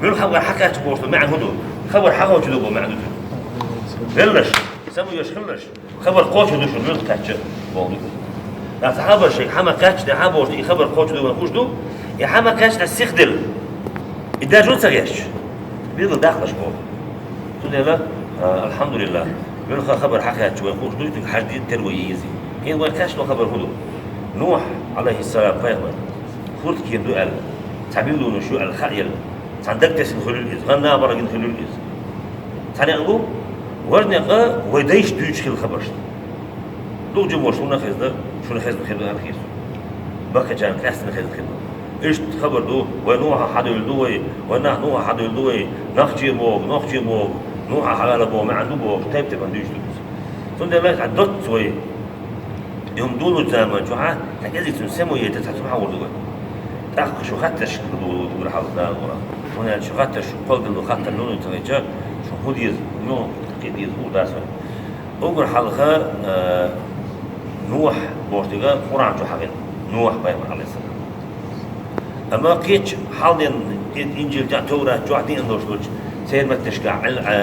муьлха хабар хьакхаьчча бохуш долу маьӀна хӀун ду? Хабар хьахочуш ду боху маьӀна ду. Веллаш, самавеш хилалаш. Хабар кхочуш ду шуна, муьлха кхаьчча боху. Аса хабар шайга хьан ма кхаьчча, хьан бохуш ду, и хабар кхочуш ду вайн хууш ду, и хьан ма кхаьчча сиха делла. И даже ца гӀерташ. Билггал дахлаш боху. Цундела, а, алхьамдулиллах, муьлха хабар хьакхаьчча вайн хууш ду, и хьажа дийна тера вай иза. ХӀинца вайн кхаьчна хабар хӀун ду? Нухь, алейхиссалам, пайхамар, хӀурд кийна ду аьлла, цхьа билгалонаш ю аьлла хаъ елла. Цхьана дагтесна хуьлуьйту иза, гӀан набарагина хуьлуьйту иза. Цхьа некъ бу, важа некъа вай дайша дуьйцуш хилла хабаршна. Дукха жимош шуна хезна, шуна хезна хир ду аьлла хир ду. Баккхачарна къаьстина хезна хир ду. Иштта хабар ду, вай Нухьа хьадевлла ду вай, вай нах Нухьа хьадевлла ду вай, нохчий боху, нохчий боху, Нухьа хьаваьлла боху, маьӀна ду боху, тайп-тайпана дуьйцуш ду иза. Цундела хьан доцца вай. И хӀума долучу заман чохь а, цхьа кӀезиг цуьнан сема яйта, цхьа цхьа хьан вур ду вай. ТӀаккха шу хаттарш ду, ду, ду, хьалха Дала гӀура. ХӀунда аьлча шу хаттарш, кхолдалла хаттар луьйна ца гайча, шу хӀун деза, ну, кхин деза, хӀун дац вай. Уггар хьалха, э, Нухь бохуш дерг Къуръан чу хьахийна. Нухь пайхамар, алейхиссалам. Амма кхечу хьалден Инжил тӀехь, Товрат чохь деана долуш долчу Церан метташка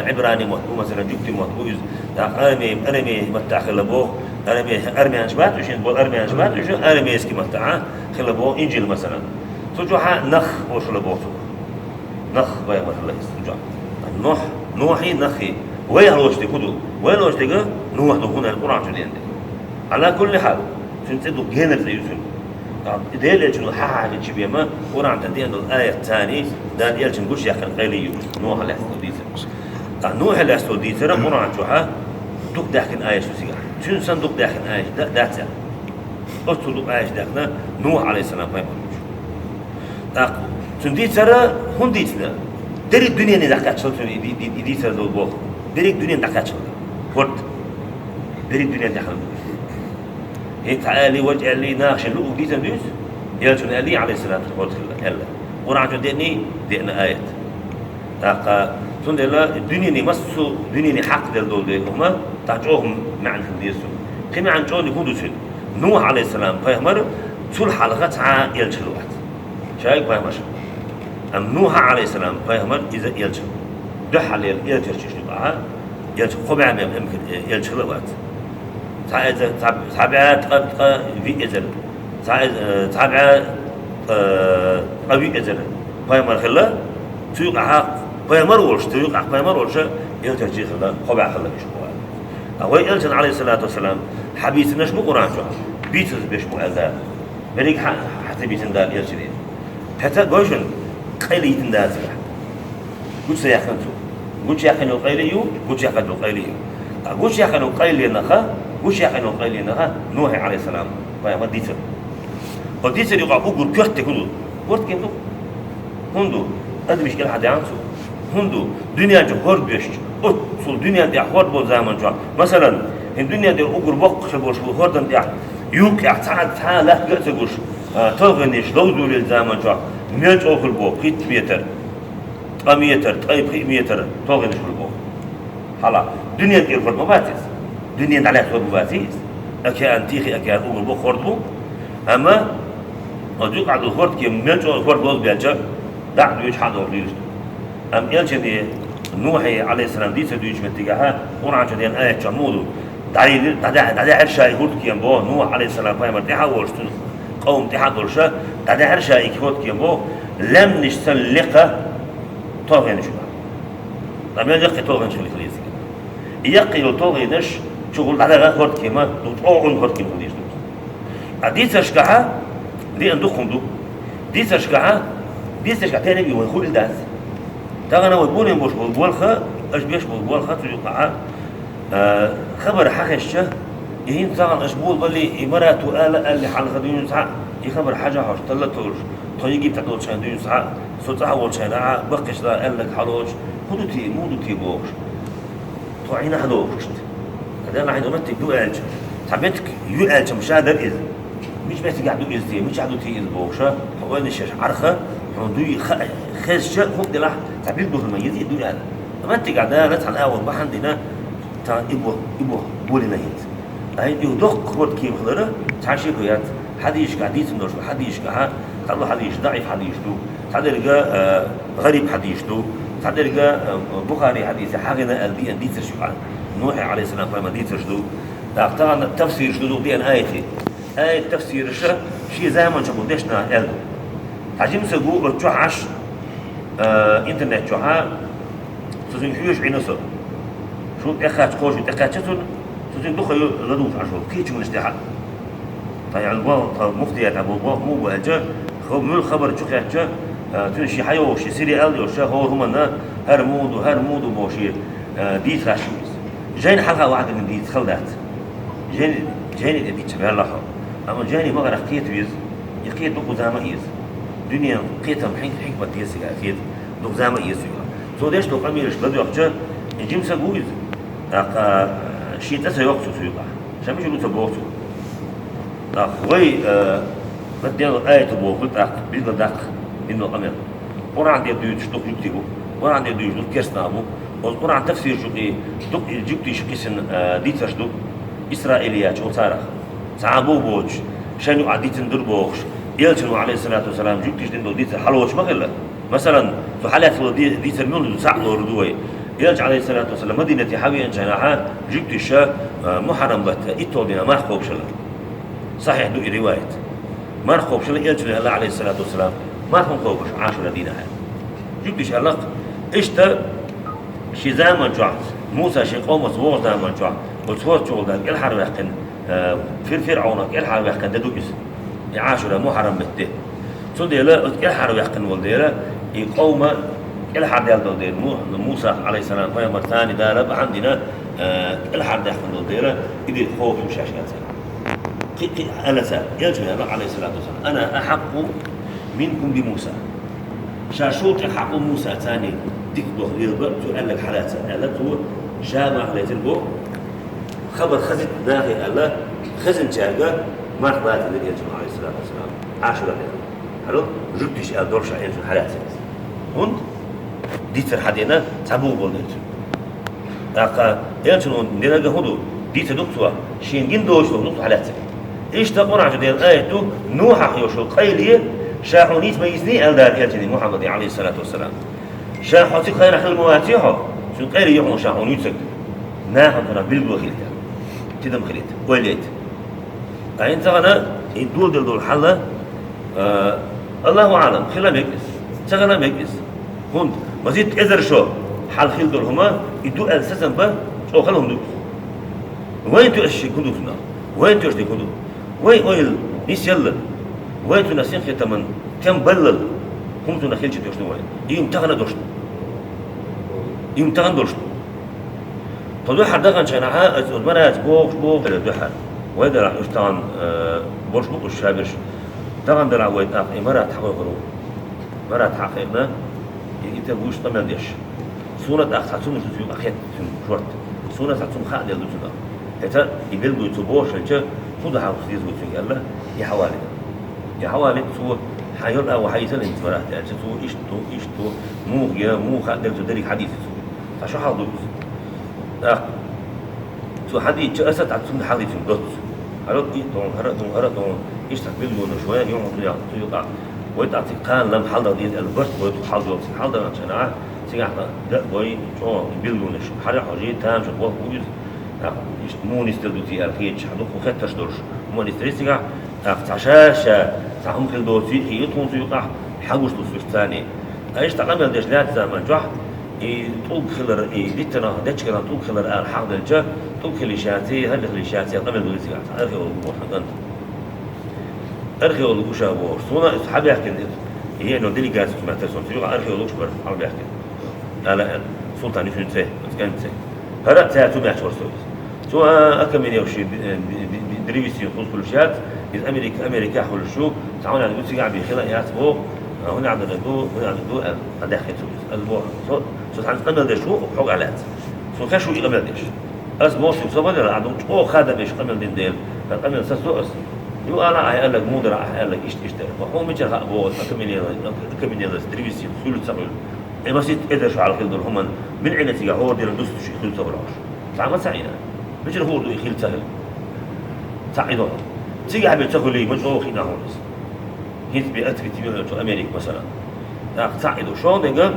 Ӏибрани мотт бу, масалан, жугтий мотт бу иза. ТӀаккха араме, араме маттахь хилла боху, араме, армянаш бац уьш, бо армянаш бац уьш, арамейски маттахь хилла боху Инжил, масалан. Цу чохь нах олуш хилла боху цо. Нах пайхамар хилла иза цу чохь. Нух, Нухи, Нахи. Вай лоцу дерг хӀун ду? Вай лоцу дерг Нух ду, хӀунда аьлча Къуръан чу деана дерг. Ала кулли хьал, цуьнан цӀе ду, генара цӀе ю цуьнан. Делан элчано хьан хьаьжча бен ма, Къуръан тӀе деана долу аят царний, Дала элчан гучуяьккхина къайле ю, Нухьа лаьцна долу дийцар. Ткъа Нухьа лаьцна долу дийцар Къуръан чохьа дукха даьхкина аят ду цигахь. Цуьнан санна дукха даьхкина аят да-, дац аьлла. Оццул дукха аят даьхкина Нухьа, алейхиссалам, пайхамар долчу. ТӀаккха цуьнан дийцар хӀунда дийцина? Дерриг дуьнене дӀакхаччалла цуьнан и ди-, ди-, и дийцар долу боху. Дерриг дуьнене дӀакхаччалла. ХӀорд. Дерриг дуьнене тӀехь хилла. ХӀинца аьлли, важа аьлли, наха шен луъург дийцина дуьйцу? Элчано аьлли, алейхиссалату, хӀорд хилла, аьлла. Къуръан чу деъний, деъна аят. ТӀаккха цундела дуьнене, массо а дуьнене хьакхаделла долу дела хӀума, тӀаккха чӀогӀа маьӀна хила деза цуьнан. Кхин маьӀна чӀогӀа хӀун ду цуьнан? Нухь, алейхиссалам, пайхамар, цул хьалха цхьа а элча хилла вац. Шайга пайхамарш. Амма Нухьа, алейхиссалам, пайхамар, иза элча хилла. Дуьххьарлера элчарчаш ду, аха, элча кхо бӀе мел эм-, элча хилла вац. Цхьа эзар, цхьа, цхьа бӀе ткъа, ткъа виъ эзар. Цхьа эз-, э, цхьа бӀе, э, ткъа виъ эзар пайхамар хилла. Цу юкъахь пайхамар волуш, цу юкъахь пайхамар волуш, элчарчий хилла, кхо бӀе хилла уьш боху. Ткъа вай элчан, алейхиссалату вассалам, хьан бийцинарш бу Къуръан чохь? Бийцаза беш бу аьлла. Берриг хьан, хьан ца бийцина Дала элчане? Кхета а гой шуна, къайле йитина Дала цигахь. Гучу ца яьккхина цо. Гучу яьккхина йолу къайле ю, гучу яьккхина йолу къайле ю. Ткъа гучу яьккхина йолу къайленах, гучу яьккхина йолу къайленах Нухье, алейхиссалам, пайхамар дийцар. Оцу дийцар юкъахь уггар коьрта дерг хӀун ду? ХӀорд кем ду. ХӀунда ду? Адамаш кӀелхьардеана цо. ХӀунда ду? Дуьнен чу хӀорд беш, оццул дуьнен тӀехь хӀорд болу заман чохь. Масалан, хӀин дуьнен тӀехь уггар боккха болуш болу хӀордан тӀехь юккъехь цхьа, цхьа латта а ца гуш, а, талхийнаш ловзуьйлу заман чохь мел чӀогӀа хуьлу боху, пхийтта метр, ткъа метр, ткъе пхиъ метр талхийнаш хуьлу боху. Хьала, дуьнен тӀера хӀорд ма бац иза. Дуьнен дӀалаьцна хӀорд ма бац иза. Океан, Тихий океан уггар боккха хӀорд бу. Амма оцу юкъахь долу хӀорд кем мел чӀогӀа хӀорд лозабелча, дӀа а дуьйцуш, хьа а дохуш дуьйцуш ду. Амма элчане, Нухье, алейхиссалам, дийцар дуьйцучу меттигехь, Къуръан чу деана аят чохь муха ду? ДӀайилира, дӀадаьхьира, дӀадаьхьира ша и хӀорд кем боху, Нухь, алейхиссалам, пайхамар тӀаьхьа а волуш, цуьнан къоман тӀаьхьа а долуш, дӀадаьхьира ша и хӀорд кем боху, лаьмнаш санна лекха талхийнаш ю. Ткъа мел яккхий талхийнаш хила хилийта. И яккхий йолу талхийнаш чухула дӀадагӀа хӀорд кема, ду чӀогӀа хӀорд кема хила деза ду. Ткъа дийцаршкахьа, деана дукха хӀума ду. Дийцаршкахьа, дийцаршкахь тениг ю вай хуьлда дац. Тахана вай бунен бош болу болха, аша беш болу болха цу юкъахьа, а, хабар хьан хезча, и хӀинца цхьана аша болабалли, и Марата ала аьлли хьалха дуьйна цхьаъ, и хабар хьажа хьош, талла толуш, тхо Египта долчхьана дуьйна цхьаъ, со цӀахь волчхьана а, баккхийчу да аьлларг хьалоцуш, хӀун ду те, муха ду те бохуш. Тхо Ӏина хьадохуш. Ткъа Дала хьайна меттиг ду аьлча, цхьа меттиг ю аьлча-м ша дара иза. Мича меттигехь ду иза те, мичахь ду те иза бохуша, хьо ойла еш Ӏарха, хьуна дуй хаа, хезча, хӀума делахь, цхьа билггал хила ма еза и ду аьлла. Ткъа меттигехь Дала цхьана агӀор бахьана дина, цхьа и бо, и бо, болийна хӀинца. Ай, и доккха хӀорд кема хилара, цхьа шеко яц, хьадийшкахь, дийцина долуш хьадийшкахь, цхьадолу хьадийш даӀиф хьадийш ду. Цхьадерга, э, гӀариб хьадийш ду, цхьадерга, э, Бухари хьадийса хьагӀина аьлла диъан дийцарш ю хьан. Нухье, алейхиссалам, пайхамар дийцарш ду. ТӀаккха тахана тафсираш ду, ду диъан айти. Айти тафсираша шен заман чохь болу дешна аьлла ду. Цхьа жимсаг ву оцу чохь Ӏаш, э, интернет чохьа, цу цуьнан хьоьжуш Ӏина со. Шу тӀекхаьчча, кхо шу тӀекхаьчча цунна, цу цуьнан дукха ю ладугӀуш Ӏаш волу, кхечуьнгаш тӀехьа. Ткъа ял бо, ткъа муфтият бо, бо, муха бу аьлча, хо-, муьлха хабар чу кхаьчча, а, цуьнан ши хьайогӀуш, ши сире аьлла йолуша, хӀора хӀуманна, хӀара муха ду, хӀара муха ду боху ши, а, дийца хаш ю иза. Жайна хьалха вахьа дина дийца хала дац. Жайни, жайни тӀе дича ваьлла хьо. Амма жайни бакъарах кхета веза, и кхета дукха зама а еза. Дуьненан кхетам хьин-, хьикмат деза цига кхета, дукха зама а еза цуьнга. Цо деш долу къамелаш ладоьгӀча, и жимсаг ву иза. ТӀаккха, а, шен цӀа ца йоккху цо цу юкъахь. Ша мича ду ца боху цо. ТӀаккха вай, э, ма дел аяту боху, тӀаккха билггал даккха, дина къамел. Къуръан де дуьйцуш дукха жуьгтий бу. Къуръан де дуьйцуш дукха керстанал бу. Оцу Къуръан тафсираш юкъе дукха и жуьгтий ши кхиссина, э, дийцарш ду. Исраилият чу царах. Цхьа а бу боцуш, шайн юкъахь дийцина дур бохуш, элчано, алейхиссалату вассалам, жуьгтий ши дина долу дийцар хьалоцуш ма хилла. Масала, цу хьалаьцна ди-, дийцар муьлха ду, цхьаъ лорур ду вай. Элча, Ӏалайхиссалату вассалам, Мадинате хьавеанча хьалха, жуьгтиша, а, Мухьаррам бетта итталгӀа дийнахьа марха кхобуш хилар. Сахьихь ду и риваят. Марха кхобуш хилар, Элчано аьлар, Ӏалайхиссалату вассалам, марха хӀунда кхобу Ӏашура дийнахьа. Жуьгтиша аьлар, иштта шен заман чохь Муса шен къомаца вогӀу заман чохь, оцу хӀорда чухула Дала кӀелхьарваьккхина, э, Фир-, ФирӀавнах кӀелхьарваьккхина де ду иза. И Ӏашура, Мухьаррам бетта де. Цундела оцу кӀелхьарваьккхина волу дела, и къовма кӀелхьардаьлла долу дела, Му-, Муса, Ӏалайхиссалам, пайхамар царна Дала бахьана дина, э, кӀелхьардаьккхина долу дела, и де кхобуш ду шаьш аьлла цара. Кхин, кхин аьлла цара, Элчано аьлла, Ӏалайхиссалату вассалам: «Ана ахьакъу минкум би Муса». Ша шул тӀе хьакъ ву Муса царна дика доху лелабар, цо аьлларг хьалаца аьлла, цо ша марха лецира боху, хабар хазийта нахе аьлла, хезначаьрга марха лацар дира Элчано, Ӏалайхиссалату вассалам, Ӏашура дийнахь. ХӀара жуьгтиша аьлла долуш Элчано хьалаца иза. ХӀунда? Дийцар хьан дена, цхьа бух болу дела цуьнан. ТӀаккха Элчано динарг хӀун ду? Дийца ду-кх цо, шена гина доцуш долу ду-кх цо хьалаьцнарг. Иштта Къуръан чу Делан аят ду, Нухьах йолуш йолу къайле, ша хьуна йиц ма йицний аьлла Дала Элчане Мухьаммаде, Ӏалайхиссалату вассалам. Ша хьо цига хенахь хила ма ваций хьо, цуьнан къайле ю хьуна ша хьуна йицнарг. Нахана хӀара билгало хилийта, тидам хилийта, ойла яйта. Ткъа хӀинца тахана и доладелла долу хьал, а, Аллаху аӀлам, хила мега иза, ца хила мега иза. ХӀунда? Масийтта эзар шо хьал хила долу хӀума, и ду аьлла сацам бан, чӀогӀа хала хӀума ду иза. Вайн тоьшниг хӀун ду цунах? Вайн тоьшниг хӀун ду? Вайн ойла нисъялла, вай цунах синхетаман тем баллал, хӀума цунах хилча тоьшна вайн. И хӀума тахана а долуш ду. И хӀума тахана а долуш ду. Тхо дуьххьара даханчу хенахь, аса оцу Марата бохуш, бохуш дара дуьххьара. Вай дарахь уьш тахана, э, болуш бу уьш шаберш. Тахана дарахь вай тӀаккха и Марат хьахойхур ву. Марат хьакхайкхина, и, и тера вуьш къамел деш. Суна тӀаккха цхьа цунна шу цуьнга хетта цуьнан шорта. Суна цхьа цунна хаа делла ду цунах. ХӀета и билгало цо бохуш хилча, хӀун ду хьан деза ву цуьнга аьлла, и хьавалийна. И хьавалийна цо, хьан йолу агӀо хьан йица хӀинца Марат аьлча, цо иштта ду, иштта ду, муха гира, муха хаа делла цо дерриг хьадийцира цо. Цхьа шо хьал ду иза. ТӀаккха цо хьадийцча, аса тӀаккха цунна хьалхийцина доцца. ХӀара а тӀе а тохна, хӀара а тохна, хӀара а тохна, иштта билгалонаш вай, юхьанца яхна цу юкъахь. Вай тӀаккха цига кхана лам хьалдала деза аьлла, барт вай цу хьалдолчу цига хьалдаланчу хенахь, цигахь дан а бой, чӀогӀа билгалонаш. ХӀара а хьожий, тамашийна болх бу иза. ТӀаккха иштта муха нисделла ду те аьлла хеташ, хьан дуккха хеттарш долуш, муха нисделла цигахь, тӀаккха цхьа ша-ша, цхьа хӀума хила доций, хи ю тхуна цу юкъахь, хьан гуш ду цуьнца царний. Ткъа иштта къамел деш лаьцна заман чохь, и тӀулг хилар, и диттанах дечигара тӀулг хилар ала хьахделча, тӀулг хила йиш яций, хӀаллак хила йиш яций аьлла къамел ду цигахь, цхьа археолог ву хьан кӀант. Археолог ву ша бохуш. Суна иза хьабаьхкина иза, и еъна делегаци хӀумаьттара суна, цу юкъахь археологаш бара хьалабаьхкина. Ала аьлла, Султан ю цуьнан цӀе, оцу кӀанта цӀе. ХӀара а цаьрца хӀумаьтташ вара со иза. Цо, а, окаменевший, э, д-, д-, д-, древесин хӀума хуьлуш яц, иза Америка, Америкехь хуьлуш ю, цхьа хӀун аьлла ду, цигахь бен хила а яц боху, а, хӀун аьлла ду, хӀун аьлла ду аьлла, дӀадаьхкина цо иза. Аса боху, со, со цхьаьна къамел деш ву, хьога аьлла аьлла. Суна хезаш ву и къамел деш. Аса боху шуьга, со ма делла, ахь ду чӀогӀа хадам беш къамел дина дела, ткъа къамел сацадо аса. Ю ала ахь аьлларг муха дара, ахь аьлларг иштта, иштта дара. Ма хьуна мичара хаьа боху, окаменелость, окаменелость, древесин хуьлу ца хуьлу. Э, масийтта эзар шо хьалха хила долу хӀуманна, мила Ӏийна цигахь хӀора дийнахь дустуш и хуьлу ца хуьлу хьуна? Цхьа ма ца Ӏийна. Мичара хуур ду и хила ца хила? Цхьаъ и догӀу. Цигахь бен ца хуьлий, ма чӀогӀа хиъна хьуна иза. ХӀинца бен открытие йина цу Америка, масала. ТӀаккха цхьаъ и ду. ШолгӀа дерг,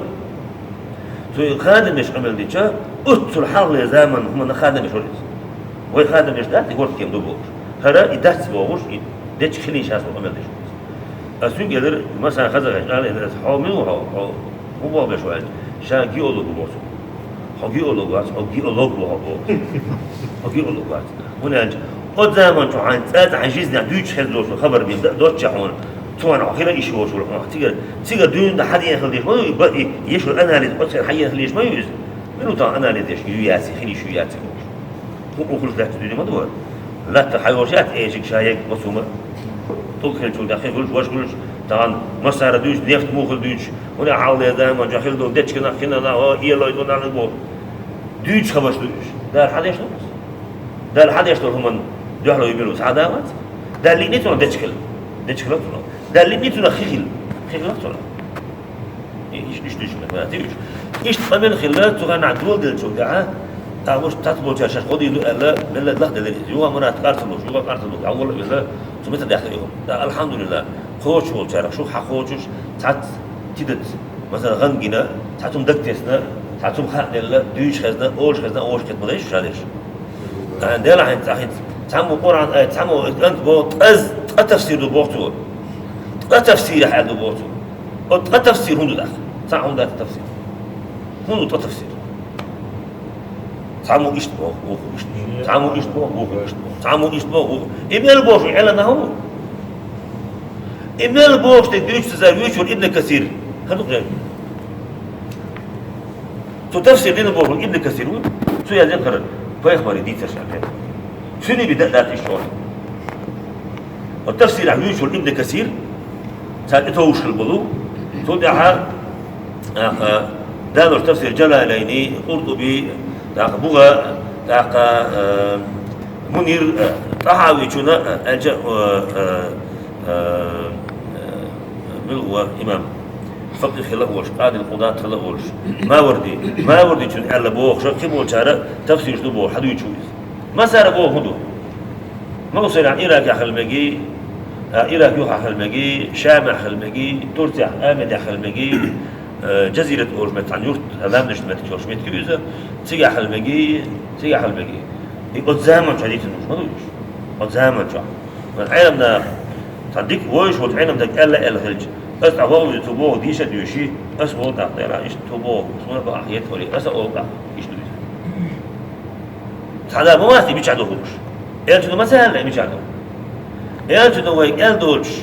цу и хадамеш къамел дича, оццул хьалхале заман хӀуманна хадамеш вара иза. Вай хадамеш дац, и горткема ду бохуш. ХӀара и дац бохуш, и дечиг хилийша аса къамел деш ву иза. Ас цуьнга элира, масала, хазахеташ ала элира аса: «Хьо мила ву хьо? Хьо хӀун боху беш ву?» аьлча, ша геолог ву боху цо. «Хьо геолог вац, хьо геолог ву хьо», боху. «Хьо геолог вац». ХӀунда аьлча, оцу заман чу хьайн цӀа-цӀа хьайн жизнь дуьйцуш хезна долчу хабар бен дан а доццушехь хьуна, цунах хьо хила йиш йолуш волу хьуна. Цигара, цигара дуьйна дан хьан ден хила деш ма ю, и ба-, и ешо анализ оццахь хьан ен хила йиш ма ю иза. Мила ву тахана анализ деш, ю яций, хила йиш ю яций бохуш. ХӀун хуьлуш лаьтташ дуьйна ма ду вара. Латта хьайолуш яц эшиг ша егга мацума. ТӀулг хилчул тӀаьхьа хуьлуш, ваша хуьлуш, тахана массара дуьйцу, нефть муха хила дуьйцуш, хӀунда хьалха заман чохь хила долу дечигнах, хинанах, о, элой, цунах боху. Дуьйцуш хабарш ду уьш. Дала хьан деш ду? Дала хьан деш долу хӀуманна дуьхьало ю мила ву? Цхьа а да вац. Дала лиъний цунах дечиг хила? Дечиг хила цунах. Дала лиъний цунах хи хила? Хи хила цунах. Э, иш-, иш-, иш-, иш-, иш-, Иштта къамел хилла, цу хенахь доладеллачул тӀаьхьа, тӀаккха уьш цхьацца болчара шаьш гӀо дийр ду аьлла, мелла лахделира иза. Юха Мурат къарцалуш, юха къарцалуш, хьан вала а вилла, цу мета даьхна юха. ТӀаккха, алхьамдулиллахӀ, кхочуш волчарах, шух хьан кхочуш, цхьацца тидат, Масала, гӀан гина, цхьа цум даг тесна, цхьа цум хаа делла, дуьйцуш хезна, олуш хезна, олуш хетта ма дайша шу шадерш. А, делахь хӀинца, хӀинца, цхьаммо Къуръан аят, цхьаммо кӀант боху, ткъа тафсир ду боху цо. Ткъа тафсирехь аьлла ду боху цо. О, ткъа тафсир хӀун ду тӀаккха? Цхьа хӀун дац тафсир? ХӀун ду ткъа тафсир? Цхьаммо иштта боху, вукхо иштта. Цхьаммо иштта боху, вукхо иштта боху. Цхьаммо иштта боху, вукхо. И мел бохуш Ӏилма хӀун ву? И мел бохуш дерг дуьйцу цара вуьйцур Ибн Касир. ХӀан ду-кх? Цу тафсир дина боху Ибн Касир ву. Цу яздина хӀара пайхамаре дийцарш аьлла. Цуьнан бен дан а дац иштта хьо. Ва тафсирехь вуьйцур Ибн Касир, цара и товш хила болу. Цул тӀаьхьа, аха, далуш тафсир Джалалайни, Къуртуби, тӀаккха БугӀа, тӀаккха, э, Мунир, э, ТӀахьавичуна, э, аьлча, э, э, э, э, мила ву имам, факъихӀ хила а волуш, къади-къудат хила а волуш, Маварди, Мавардичун аьлла бохуша, кхин болчара тафсираш ду боху, хьадуьйцу иза. Масара боху хӀун ду? Мовсалехь Иракехь хила меги, а, Ирак юххехь хила меги, Шамехь хила меги, Турцехь, Амедехь хила меги, э, Джазират олуш меттиг цхьана юрт, ламнаш меттиг йолуш меттиг ю иза, цигахь хила меги, цигахь хила меги. И оцу заманчохь дийцина уьш ма ду уьш. Оцу заманчохь. Вайн Ӏеламнаха, цхьа дика вовзаш волчу Ӏеламнахе аьлла аьлла хилча, аса цхьа вовза цу боху дийша а дуьйший, аса вовза тӀаккха дера, иштта цу боху, суна бахьа хетахури, аса а вовза тӀаккха, иштта ду иза. Цхьа да ма вац и мичахь ду хууш. Элчано ма ца аьлла и мичахь ду. Элчано вайга аьлла долчуш,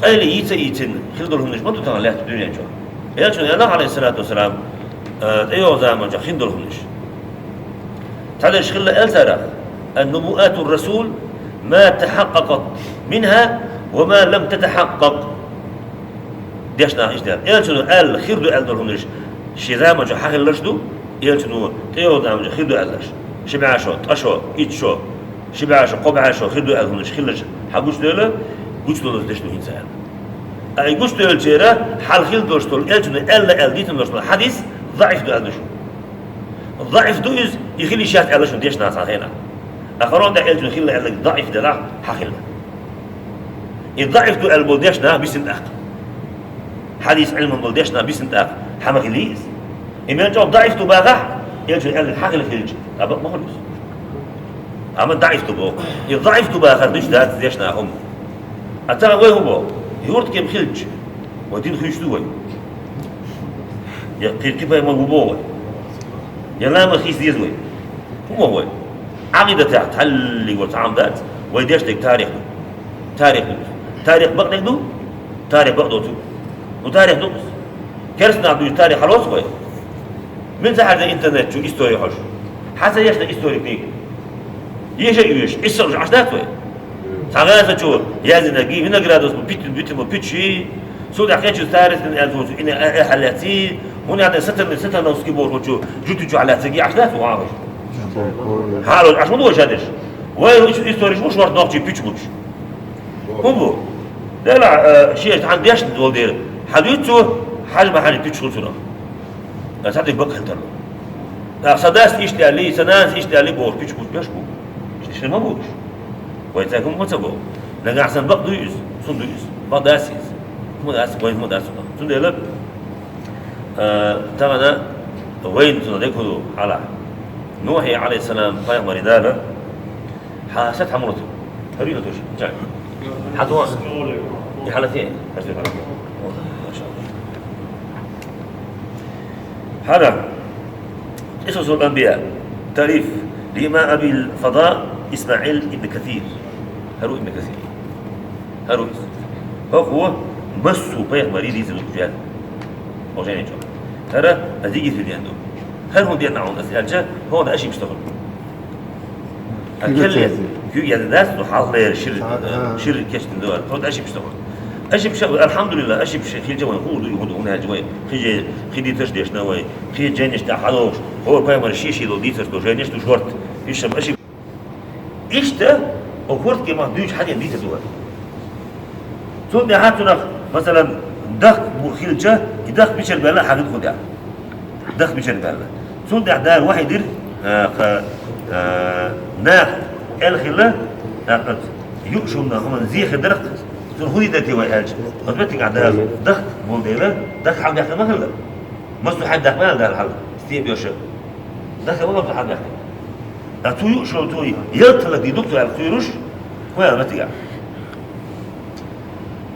къайле йийца а йийцина, хила долу хӀуманаш ма ду тахана лаьтта дуьнен чохь. Элчано аьлла, Ӏалайхиссалату вассалам, а, тӀейогӀу заманчохь хин долу хӀуманаш. Цхьадерш хилла аьлла царах: «Ан-нубуату расул ма тахьаккъакъат минха ва ма лам татахьаккъакъ». Дешна иштта аьлла. Элчано аьлла, хир ду аьлла долу хӀуманаш шен заманчохь хьан хилларш ду? Элчано тӀейогӀу заманчохь хир ду аьлларш. Ши бӀе шо, ткъа шо, итт шо, ши бӀе шо, кхо бӀе шо хир ду аьлла хӀуманаш хилларш хьан гучудевлла, гучудовллалц деш ду хӀинца аьлла. Ай гучудевллачеран хьал хила долуш долу, Элчано аьлла аьлла дийцина долуш долу хьадис заӀиф ду аьлла ду шу. ЗаӀиф ду иза, и хила йиш яц аьлла шуна дешна цхьана хенахь. Ахарон тӀе Элчано хилла аьлла заӀиф делахь, хьан хилла. И заӀиф ду аьлла болу дешна бисина тӀаккха. Хьадис Ӏилман болу дешна бисина тӀаккха, хьан ма хилий иза. И мел чӀогӀа заӀиф ду бахахь, Элчано аьлла хьан хила хилча, а бакъ ма хуьлу иза. Амма заӀиф ду боху. И заӀиф ду бахар дуьйцуш дац дешна хӀума. А тахана вай хӀун боху? Юрт кем хилча, вай дин хуьйцуш ду вай. Я кхин кхин пайхамар ву боху вай. Я ламаз хийца деза вай. ХӀун боху вай? Ӏакъидатехь тхьаллиг вай цхьа хӀума дац, вай деш дерг тарих ду. Тарих ду. Тарих бакъдерг ду? Тарих бакъдоцу. Ну, тарих ду. Керстанах дуьйцу тарих хьалоцу вай? Мин ца хьаьрза интернет чу истори хьожу? Хьан ца ешна истори книга? Еша а йоьшу, Ӏиса а уьш Ӏаш дац вай? Цхьа гӀаза чу яздинарг, Виноградовс бу питти-, битти бу пиччи, цул тӀаьхьа кхечу старостин аьлла цу ина а-, а-, хьаллеций, хӀунда аьлла Сатарни-, Сатарновский бохучу жуьту чу хьаллеций, Ӏаш дац вай хьажа? Хьалоцу Ӏаш ма ду вай ша дерш. Вай иш-, историш бу шорта нохчий пиччи буч. ХӀун бу? Делахь, э, шен хьан дешна долу дела, хьан дуьйцу, хьажа ма хьажа пиччи хуьлу цунах. Аса тӀе бакъ хила тарло. ТӀаккха сан дас иштта аьллий, сан нанас иштта аьллий бохуш, пиччи буьтуш бу. Иштта ма бу уьш. Вай цаьрга хӀума ца боху. Нагахь сан бакъ дуй иза, сун дуй иза. Бакъ дац иза. ХӀума дац, вайн хӀума дац хӀума. Цундела, а, тахана вайна цунах дерг хӀун ду хьалахь? Нухье, Ӏалайхиссалам, пайхамаре Дала Хьан сат хьан мурт? ХӀара ю туш. Чай. Хьан дуан? И хьалатий? ХӀара ю хьалатий? Маша Аллах. ХӀара. قصص الأنبياء. تأليف الإمام أبي الفضاء إسماعيل ابن كثير. ХӀара ю Ибн Касир. ХӀара ю иза. ХӀокхо массо а пайхамарий дийцина ду жаьл. Хьо жайна чохь. ХӀара а дигиса деана ду. ХӀара хӀун деана хьуна аса аьлча, хьуна ошибка тахана. А кхин келле, кхин яздина дац, ну, хьалхалера шира, а, шира кечдина ду, тхо ошибка тахана. Ошибка, алхьамдулиллах, ошибка хилча вайн хуур ду, хӀун ду, хӀунда аьлча вай, кхин же, кхин дийцарш дешна вай, кхин жайнаш тӀехь хьалогӀуш, хӀора пайхамар шен-шен долу дийцарш ду, жайнаш ду шорта, иштта ошибка. Иштта, о хӀордке ма дуьйцу хьаден дийцар ду вай. Цул тӀаьхьа цунах, масалан, дахк бу хилча, и дахк мичара баьлла хьагӀ хӀун тӀехь. Дахк мичара баьлла. Цул тӀаьхьа Дала вахьи дира, а, кха, а, нах аьлла хилла, тӀаккха юуш хӀуманна хӀуманна зе хир дара, цунна хӀун дийр дара те вай аьлча. Оцу меттигахь Дала дахк Бул дела, даха хьалбаьхкина ма хилла. Массо хьалбаьхкина ма аьлла Дала хьал, стеб йоша. Даха ма хилла хьалбаьхкина. А цу юуш йолу цо ялталла дийр ду цо аьлла, цу юуш, хӀун аьлла ма тигахь.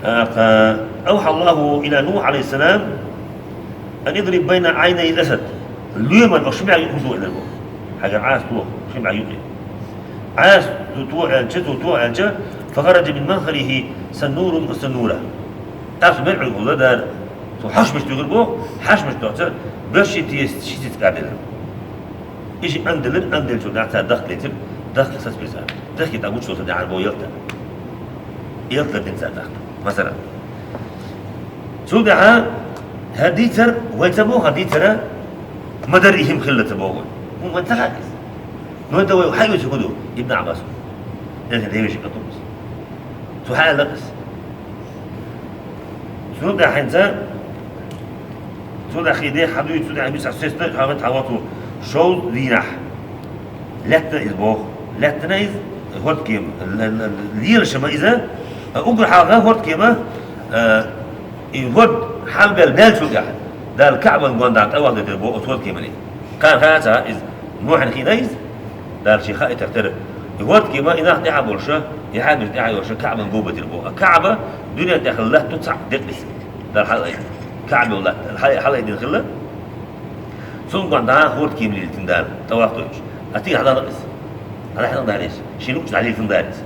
ТӀаккха, أوحى الله إلى نوح عليه السلام أن اضرب بين عيني الأسد. Лоьман оцу ши бӀаьрг юкъе хӀун то элира боху. Хьайгара Ӏаса то, ши бӀаьрг юкъе. Ӏаса то аьлча, цо то аьлча, فخرج من منخره سنور سنورا. Ас мел Ӏуьйхула дара. Цо хьошмаш туьйхира боху, хьошмаш тоьхча, беш ши тесет, ши цициг аделира. И ши ан делира, ан деллачул тӀаьхьа цара дахка лецира, дахка сацбира цара. Дахка тӀе гучуьйтуш ца даьхьара боху ялта. Ялта дина цара дахка. Масала. Цул тӀаьхьа хӀара дийцар, вай ца боху хӀара дийцар, ма-дарра и хӀума хилла ца боху вай. ХӀума вай ца хаьа иза. Но дан вай хьаоьцу хӀун ду? Ибн Ӏаббас. Элхин девешин кӀант ву иза. Цо хьаьлла иза. Цул тӀаьхьа хӀинца, цул тӀаьхьа хи де хьадуьйцу, цул тӀаьхьа мисахь сестар, хьават хьавату шовзткъа дийнахь. Лаьттина иза боху. Лаьттина иза, хӀордкема, л-, л-, лелаша ма иза, а уггар хьалха хӀордкема, а, и хӀорд хьалбелла баьллачул тӀаьхьа, Дала Каъбан гонаха тӀаваф дайтира боху оцу хӀордкемане. Кхана хаьа ца хаьа иза, Нухьан хиъна иза? Дала шен хаийтар тера. И хӀордкема, и нах тӀаьхьа болуша, и хьаьрмаш тӀаьхьа йолуша Каъбан го байтира боху. А Каъба дуьнен тӀехь латто цхьаъ декъ ниса. Дала хьалаайдина. Каъба йолу латта хьала-, хьалаайдина хилла. Цунна гонаха хӀордкема лелийтина Дала, тӀаваф дойтуш. А тӀе хьадалла иза. Хьала хьала дарийша. Шен луъуш дӀалелийтина дарийша.